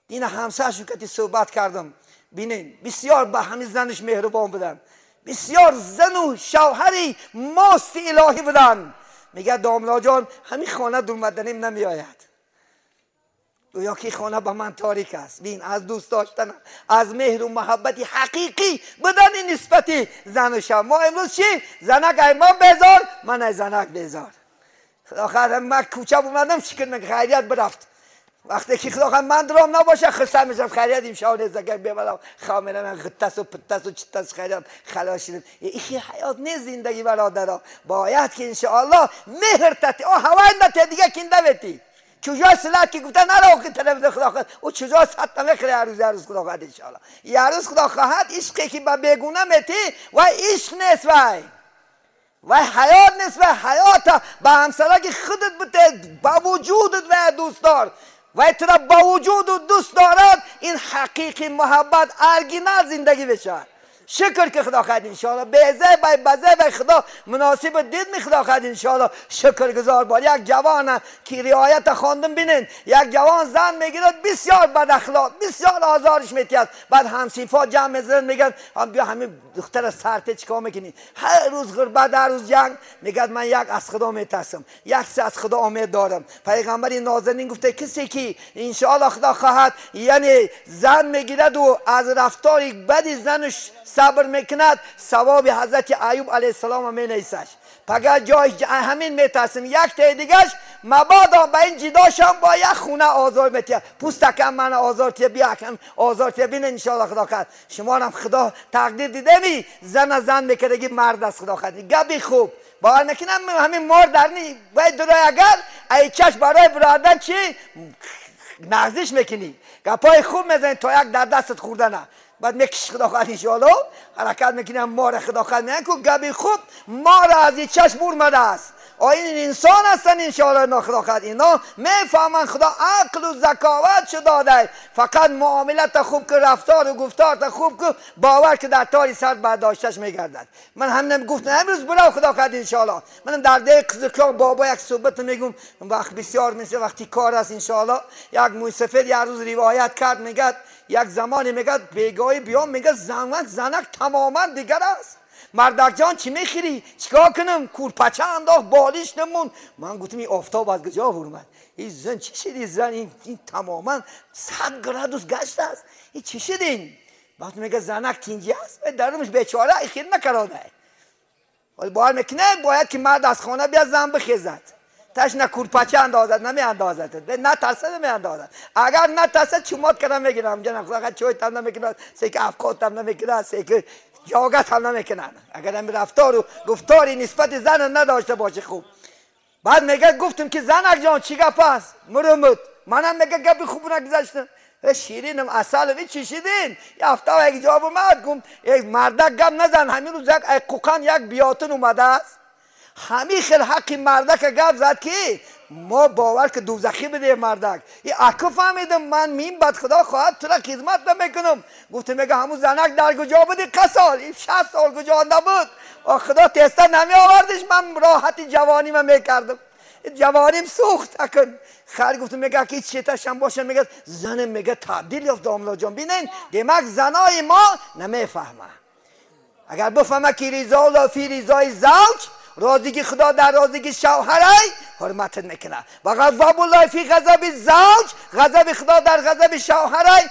این همسرش که صحبت کردم بینین بسیار به همین زنش مهربان بودن بسیار زن و شوهری ماست الهی بودن میگه داملا جان همین خانه دور نمی آید گویا که خانه به من تاریک است بین از دوست داشتن از مهر و محبت حقیقی بدن نسبتی زن و شوهر ما امروز چی زنک ای من بیزار من ای زنک بیزار آخر من کوچه اومدم شکر خیریت برفت وقتی که خدا من درام نباشه خسته میشم خیریت امشب نیست اگر بیامدم خامنه من غتس و پتس و چتس خیریت خلاص شدم این حیات نیست زندگی برادرها باید که انشاءالله مهر تتی آ هوای نتی دیگه کینده بتی چجا سلات که گفته نرو که تلویزیون خدا خواهد او چجا صد نمیخره هر روز هر روز خدا خواهد انشاءالله یه روز خدا خواهد عشقی که به بیگونه میتی و عشق نیست وای و حیات نیست و حیات به همسرک خودت بده با وجودت و دوست دار و تو را با وجود و دوست دارد این حقیقی محبت ارگینال زندگی بشه. شکر که خدا خواهد انشاءالله بیزه بای بزه بای خدا مناسب دید می خدا خواهد انشاءالله شکرگزار بار. یک جوان که رعایت خواندم بینین، یک جوان زن میگیرد بسیار بد اخلاق، بسیار آزارش میتید، بعد همسیفا جمع میزنن میگن هم بیا همین دختر سرته چیکار میکنی؟ هر روز غربت، هر روز جنگ. میگد من یک از خدا میترسم، یک سه از خدا امید دارم. پیغمبر نازنین گفته کسی که انشاءالله خدا خواهد یعنی زن میگیرد و از رفتار بدی زنش صبر میکند، ثواب حضرت ایوب علیه السلام می نیسش. پگر جای همین میترسم. یک تا دیگهش مبادا به این جداشم با یک خونه آزار میتیه، پوستکم من آزار تیه، بیا کم آزار تیه. بینه انشاءالله خدا خواهد شما هم خدا تقدیر دیده می زن از زن میکردگی مرد از خدا خواهد. گبی خوب باور میکنم همین مار در نی باید درای اگر ای چشم برای برادر چی نغزش میکنی، گپای خوب میزنی تا یک در دستت خوردنه، بعد میکش خدا خواهد انشاءالله حرکت میکنم مار خدا خواهد میگن که گبی خوب مار از این چشم برمده است. این انسان هستن انشاءالله ناخدا خواهد اینا میفهمن خدا عقل و ذکاوت چه داده، فقط معاملت خوب که رفتار و گفتار خوب که باور که در تاری سر برداشتش میگردد. من همینم گفتم امروز برو خدا خواهد انشاءالله. منم در ده قزلکان بابا یک صحبت میگم وقت بسیار میشه وقتی کار است انشاءالله. یک موی سفید یک روز روایت کرد، میگد یک زمانی میگد بیگاهی بیام، میگه زنک زنک تماما دیگر است. مردک جان چی میخری؟ چیکار کنم؟ کورپچه انداخت بالیش نمون. من گفتم این آفتاب از کجا اومد؟ این زن چی شد؟ این زن این تماما 100 گرادوس گشت است. این چی شد این؟ وقتی میگه زنک تینجی است، درونش بیچاره خیر نکرده. ولی باور میکنه باید که مرد از خانه بیاد زن بخیزد. تاش نه کورپچه اندازد نمی اندازد، نه ترسه نمی اندازد. اگر نه ترسه چومات کردم میگیرم جناب خدا، چوی تام نمیکنه، سیک افکات تام نمیکنه، سیک جاگت هم نمیکنن. اگر هم رفتار و گفتاری نسبت زن نداشته باشه خوب. بعد میگه گفتم که زنک جان چی گپ است؟ مرمت. منم میگه گپ خوب نگذشتم. شیرینم عسلم این چی شیدین؟ یه هفته یک جواب اومد گفت یک مردک گپ نزن، همین روز یک قوقان یک بیاتون اومده است. همین خیلی حقی مردک گپ زد که ما باور که دوزخی بده مردک. این اکو فهمیدم من میم بد خدا خواهد تو را خدمت نمیکنم. گفتم میگه همون زنک در کجا بودی قسال؟ این 60 سال کجا نبود؟ خدا تستا نمی آوردش من راحت جوانی من میکردم. جوانیم سوخت اکن. خیر گفتم میگه که چیتش هم باشه، میگه زنم میگه تبدیل یافت داملا جان. بینین دماغ زنای ما نمیفهمه. اگر بفهمه که رضا الله فی رضای زوج، راضیگی خدا در راضیگی شوهری حرمتت میکنه، و غضب الله فی غضب زوج، غضب خدا در غضب شوهری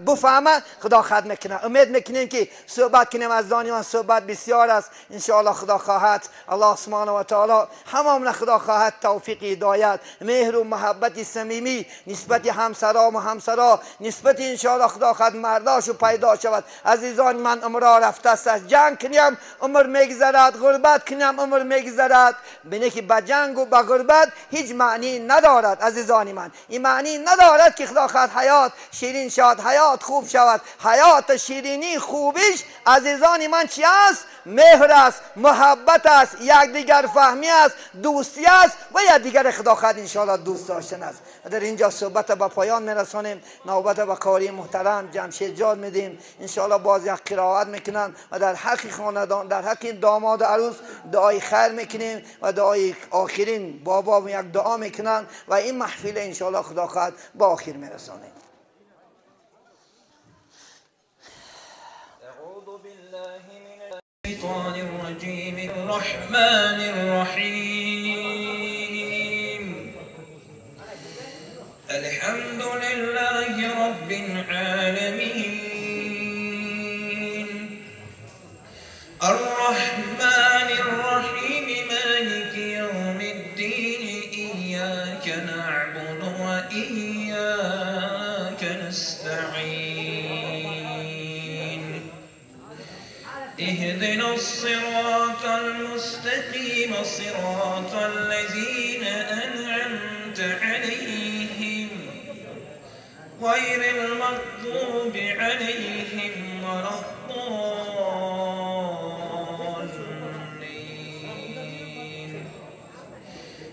بفهمه خدا خد میکنه. امید میکنیم که صحبت کنیم از دانیان، صحبت بسیار است انشاءالله. خدا خواهد الله سبحانه و تعالی همون خدا خواهد توفیق هدایت مهر و محبت صمیمی نسبت همسرا و همسرا نسبت انشاءالله خدا خواهد مرداشو پیدا شود. عزیزان من عمر رفته است، جنگ کنیم عمر میگذرد، غربت کنیم عمر میگذرد. بینه که به جنگ و به غربت هیچ معنی ندارد عزیزان من. این معنی ندارد که خدا خواهد حیات شیرین شود، حیات خوب شود. حیات شیرینی خوبیش عزیزان من چی است؟ مهر است، محبت است، یکدیگر فهمی است، دوستی است و یکدیگر خدا خواهد انشاءالله دوست داشتن است. در اینجا صحبت به پایان میرسانیم. نوبت به قاری محترم جمشید جان میدیم انشاءالله. باز یک قرائت میکنن و در حق خاندان، در حق داماد و عروس دعای خیر میکنیم و دعای آخرین بابا یک دعا میکنن و این محفل انشاءالله خدا خواهد با آخر میرسانیم. اعوذ بالله من الشیطان الرجیم الرحمن الرحیم. الحمد لله رب العالمین الرحمن الرحیم مالک یوم الدین ایاک نعبد و ایاک نستعین اهدنا الصراط المستقیم صراط الذین انعمت علیهم غیر المغضوب علیهم ولا الضالین.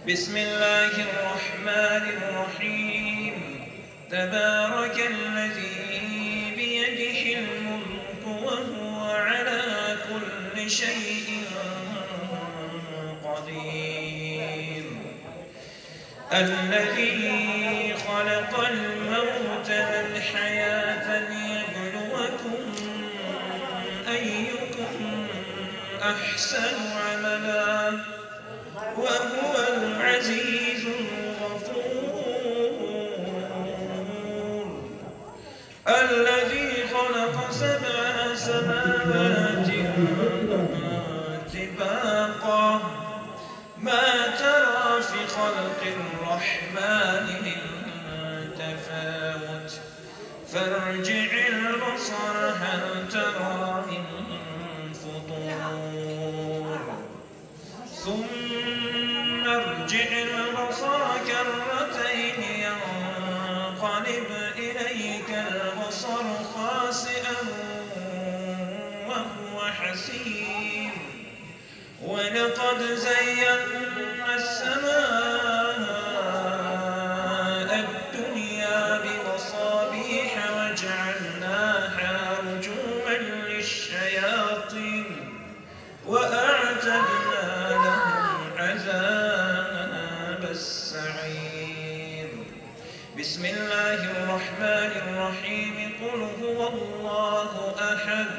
بسم الله الرحمن الرحیم. تبارك الذي بيده الملك وهو شيء قدير. الذي خلق الموت والحياة ليبلوكم أيكم أحسن عملا وهو العزيز الغفور. الذي خلق 7 سماوات طباقا ما ترى في خلق الرحمن من تفاوت فارجع البصر هل ترى من فطور. ثم ارجع البصر كرتين ينقلب إليك البصر خاسئا وهو حسير. ولقد زينا السماء الدنيا بمصابيح وجعلناها رجوما للشياطين وأعتدنا لهم عذاب السعير. بسم الله الرحمن الرحيم. قل هو الله أحد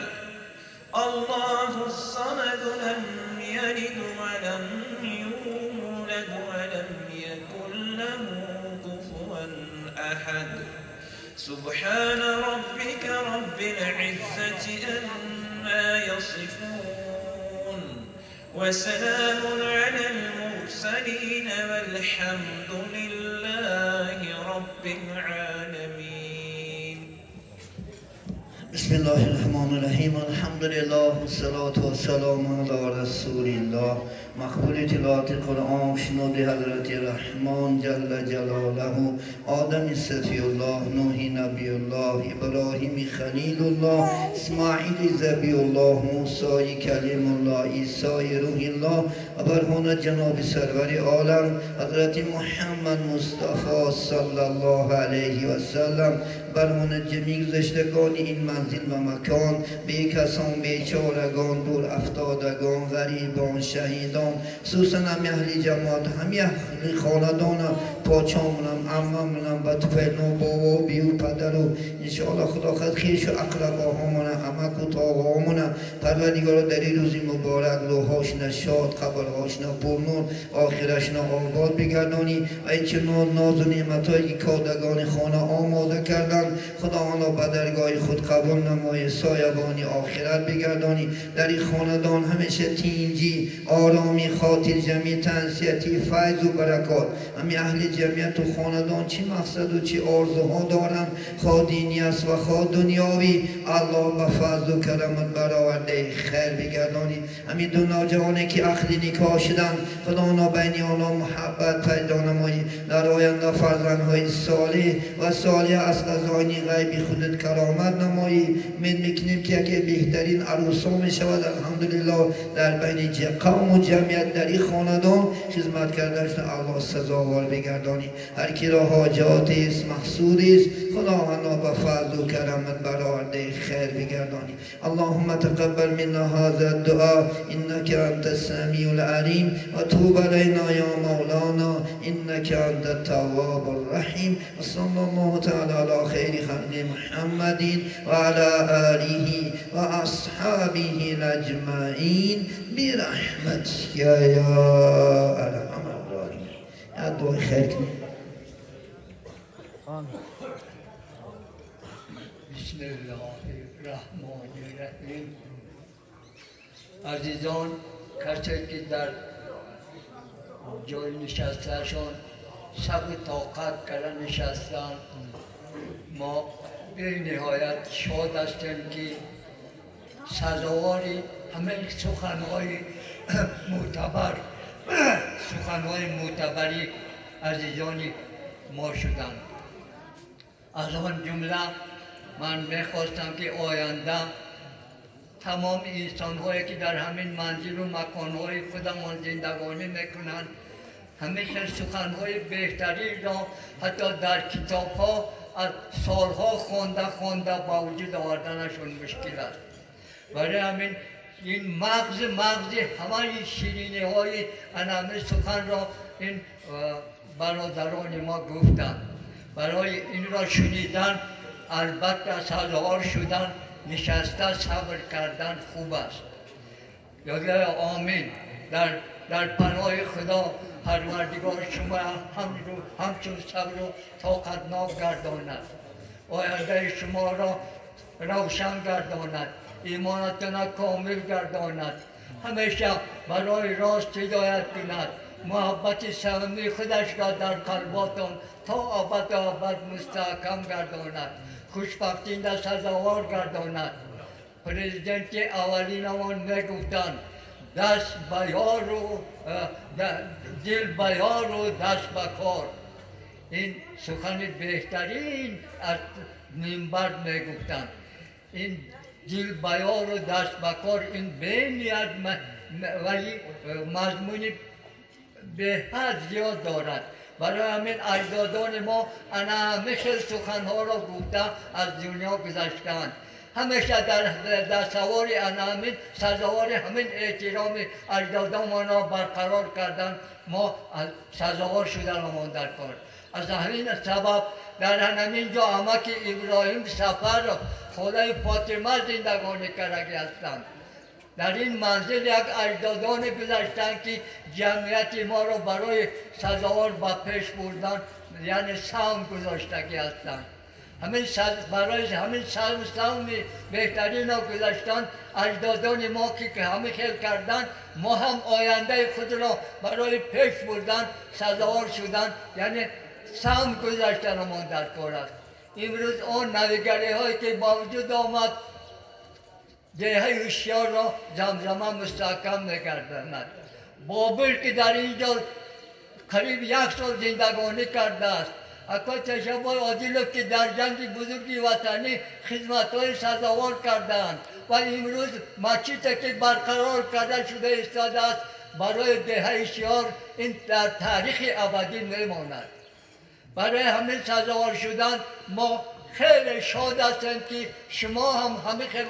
الله الصمد لم يلد ولم يولد ولم يكن له كفوا أحد. سبحان ربك رب العزة عما يصفون وسلام على المرسلين والحمد لله رب العالمين. بسم الله الرحمن الرحیم. الحمد لله والصلاة والسلام على رسول الله. مقبول تلاوت قرآن شنود حضرت رحمان جل جلاله، آدم صفی الله، نوح نبی الله، ابراهیم خلیل الله، اسماعیل ذبیح الله، موسی کلیم الله، عیسی روح الله و برهان جناب سرور عالم حضرت محمد مصطفی صلی الله علیه و سلم، برهان جمیع گذشتگان این منزل و مکان، بیکسان، بیچارگان، دور افتادگان، غریبان، شهیدان، خصوصا همی اهل جماعت، همی اهل خاندان، پاچامونم، عممونم و طفیلنا، بابا و بیو پدر و انشاءالله خدا خود خیش و اقرباهامونم، عمک و تاقاهامونم، پروردگارا در این روزی مبارک روحاشون شاد، قبرهاشون پرنور، آخرشون آباد بگردانی و این چه ناز و نعمتهایی که کادگان خانه آماده کردن خدا آنها به درگاه خود قبول نمای، سایبانی آخرت بگردانی. در این خاندان همیشه تینجی، آرامی، خاطر جمعی، تنسیتی، فیض و برکات. همی اهل جمعیت و خاندان چی مقصد و چی آرزوها دارن، خواه دینی است و خواه دنیاوی، الله به فضل و کرمت برآورده خیر بگردانی. همی دو نوجوانی که عقد نکاح شدن خدا آنها بین آنها محبت پیدا نمایی، در آینده فرزندهای صالح و صالح از خزاین غیبی خودت کرامت نمایی. امید میکنیم که یکی بهترین عروسا میشود الحمدلله در بین قوم و جمعیت در این خاندان خدمت کردنش الله سزاوار بگردانی. هر کی را حاجات است، مقصود است، خداوندا به فضل و کرمت برآورده خیر بگردانی. اللهم تقبل منا هذا الدعاء انك انت السمیع العلیم و توب علینا یا مولانا انك انت التواب الرحیم. و صلی الله تعالی علی خیر خلق محمد و علی آله و اصحابه اجمعین برحمتك یا ارحم الراحمین. دعای خیر کنید. بسم الله الرحمن الرحیم. عزیزان، کسایی که در جای نشستهشان صبر طاقت کردن نشستن، ما به نهایت شاد هستیم که سزاواری همه سخنهای معتبر، سخنهای معتبری عزیزان ما شدند. از آن جمله من میخواستم که آینده تمام انسانهایی که در همین منزل و مکانهای خودمان زندگانی میکنند همیشه سخنهای بهتری را حتی در کتابها از سالها خونده خونده با وجود آوردنشون مشکل است. برای همین این مغز همه شیرینی های انامه سخن را این برادران ما گفتند. برای این را شنیدن البته سزاوار شدن، نشسته صبر کردن خوب است. یا آمین. در پناه خدا پروردگار شما همچون صبر و طاقتناک گرداند، آینده شما را روشن گرداند، ایمانتان کامل گرداند، همیشه برای راست هدایت کند، محبت صمیمی خودش را در قلباتان تا ابد ابد مستحکم گرداند، خوشبختی را سزاوار گرداند. پرزیدنت اولینمان میگفتند دست به یار و دل به یار و دست به کار. این سخن بهترین از منبر میگفتند. این دل به یار و دست به کار این بینیت ولی مضمون به حد زیاد دارد. برای همین اجدادان ما انا همه خیل سخنها را گفته از دنیا گذشتند. همیشه در سوار انا همین سزاوار همین احترام اجدادان را برقرار کردن، ما سزاوار شدن ما در کار. از همین سبب در همین جا امک ابراهیم سفر خاله فاطمه زندگانی کرده هستند. در این منزل یک اجدادان گذشتند که جمعیت ما را برای سزاوار به پیش بردن، یعنی سهم گذاشتگی هستند. همین برای همین سهم بهترین را گذاشتن اجدادان ما که همه خیل کردن، ما هم آینده خود را برای پیش بردن سزاوار شدن، یعنی سهم گذاشتن ما در کار است. امروز آن نویگری هایی که با وجود آمد دیه هوشیار را زمزمه مستحکم می‌گرداند. بابر که در اینجا قریب 1 سال زندگانی کرده است، اکا تشبای عادلов که در جنگ بزرگی وطنی خدمت‌های سزاوار کردند و امروز مسجد که برقرار کرده شده ایستاده است برای دهه هوشیار، این در تاریخ ابدی می‌ماند. برای همین سزاوار شدن ما خیلی شاد هستیم که شما هم همه خیلی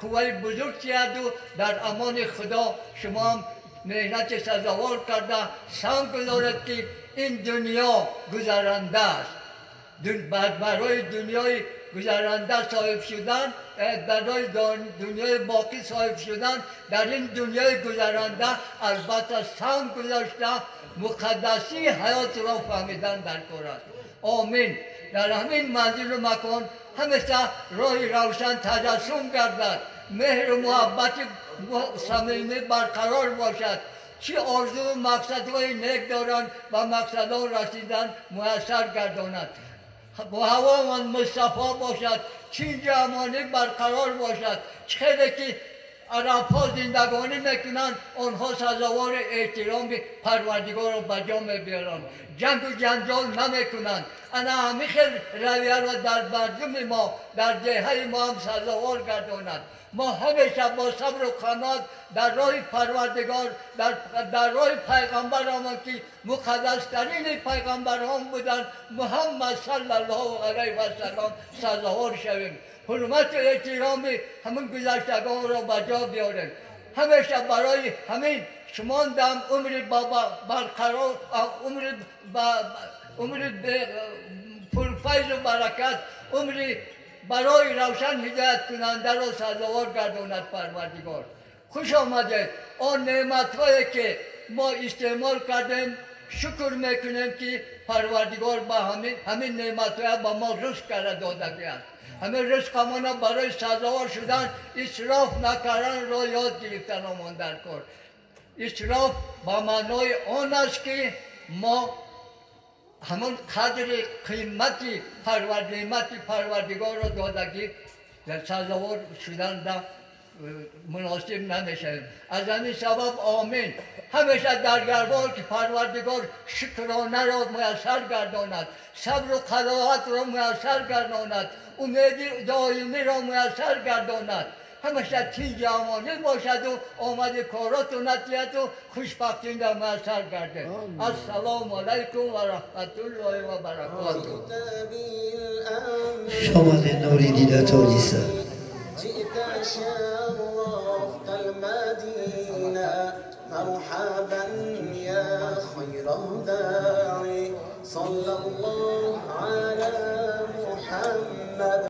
قوه بزرگ شد و در امان خدا شما هم محنت سزاوار کرده سهم گذارد که این دنیا گذرنده است. برای دنیای گذرنده صاحب شدن، برای دنیای باقی صاحب شدن در این دنیای گذرنده البته سهم گذاشته مقدسی حیات را فهمیدن در کار است. آمین. در همین منزل و مکان همیشه راه روشن تجسم گردد، مهر و محبت صمیمی برقرار باشد. چی آرزو و مقصدهای نیک دارند و مقصدها رسیدن میسر گرداند. با هوامان مصطفی باشد، چین جهانی برقرار باشد. خیلی که عرب‌ها زندگانی میکنند آنها سزاوار احترام پروردگار را به جا میبرند، جنگ و جنجال نمیکنند. انا همین خیل رویه را در مردم ما در دهه ما هم سزاوار گرداند. ما همیشه با صبر و قناعت در راه پروردگار، در راه پیغمبر آمان که مقدس ترین پیغمبران بودند محمد صلی الله علیه و سلم سزاوار شویم. حرمت و احترام همون گذشتگان را به جا بیاریم. همیشه برای همین شما دم عمر برقرار، عمر پرفیض و برکت، عمر برای روشن هدایت کننده را سزاوار گرداند پروردگار. خوش آمدید. آن نعمت هایی که ما استعمال کردیم شکر میکنیم که پروردگار با همین نعمت های با ما رزق کرده داده است. همین رزق ما برای سزاوار شدن اسراف نکردن را یاد گرفتن آمان در کار. اسراف با معنای آن است که ما همون قدر قیمتی پروردگار را دادگی در سزاوار شدن در مناسب نمیشویم. از همین سبب آمین. همیشه در گربار که پروردگار شکرانه را میسر گرداند، صبر و قناعت را میسر گرداند، امید دائمی را میسر گرداند. همیشه تینج امانی باشد و آمد کارات و نتیت و خوشبختی در میسر گردد. السلام علیکم و رحمت الله و برکاته. شما نوری دیده تاجیسه. جئت شرا مرحبا يا خير داعي، صلى الله على محمد.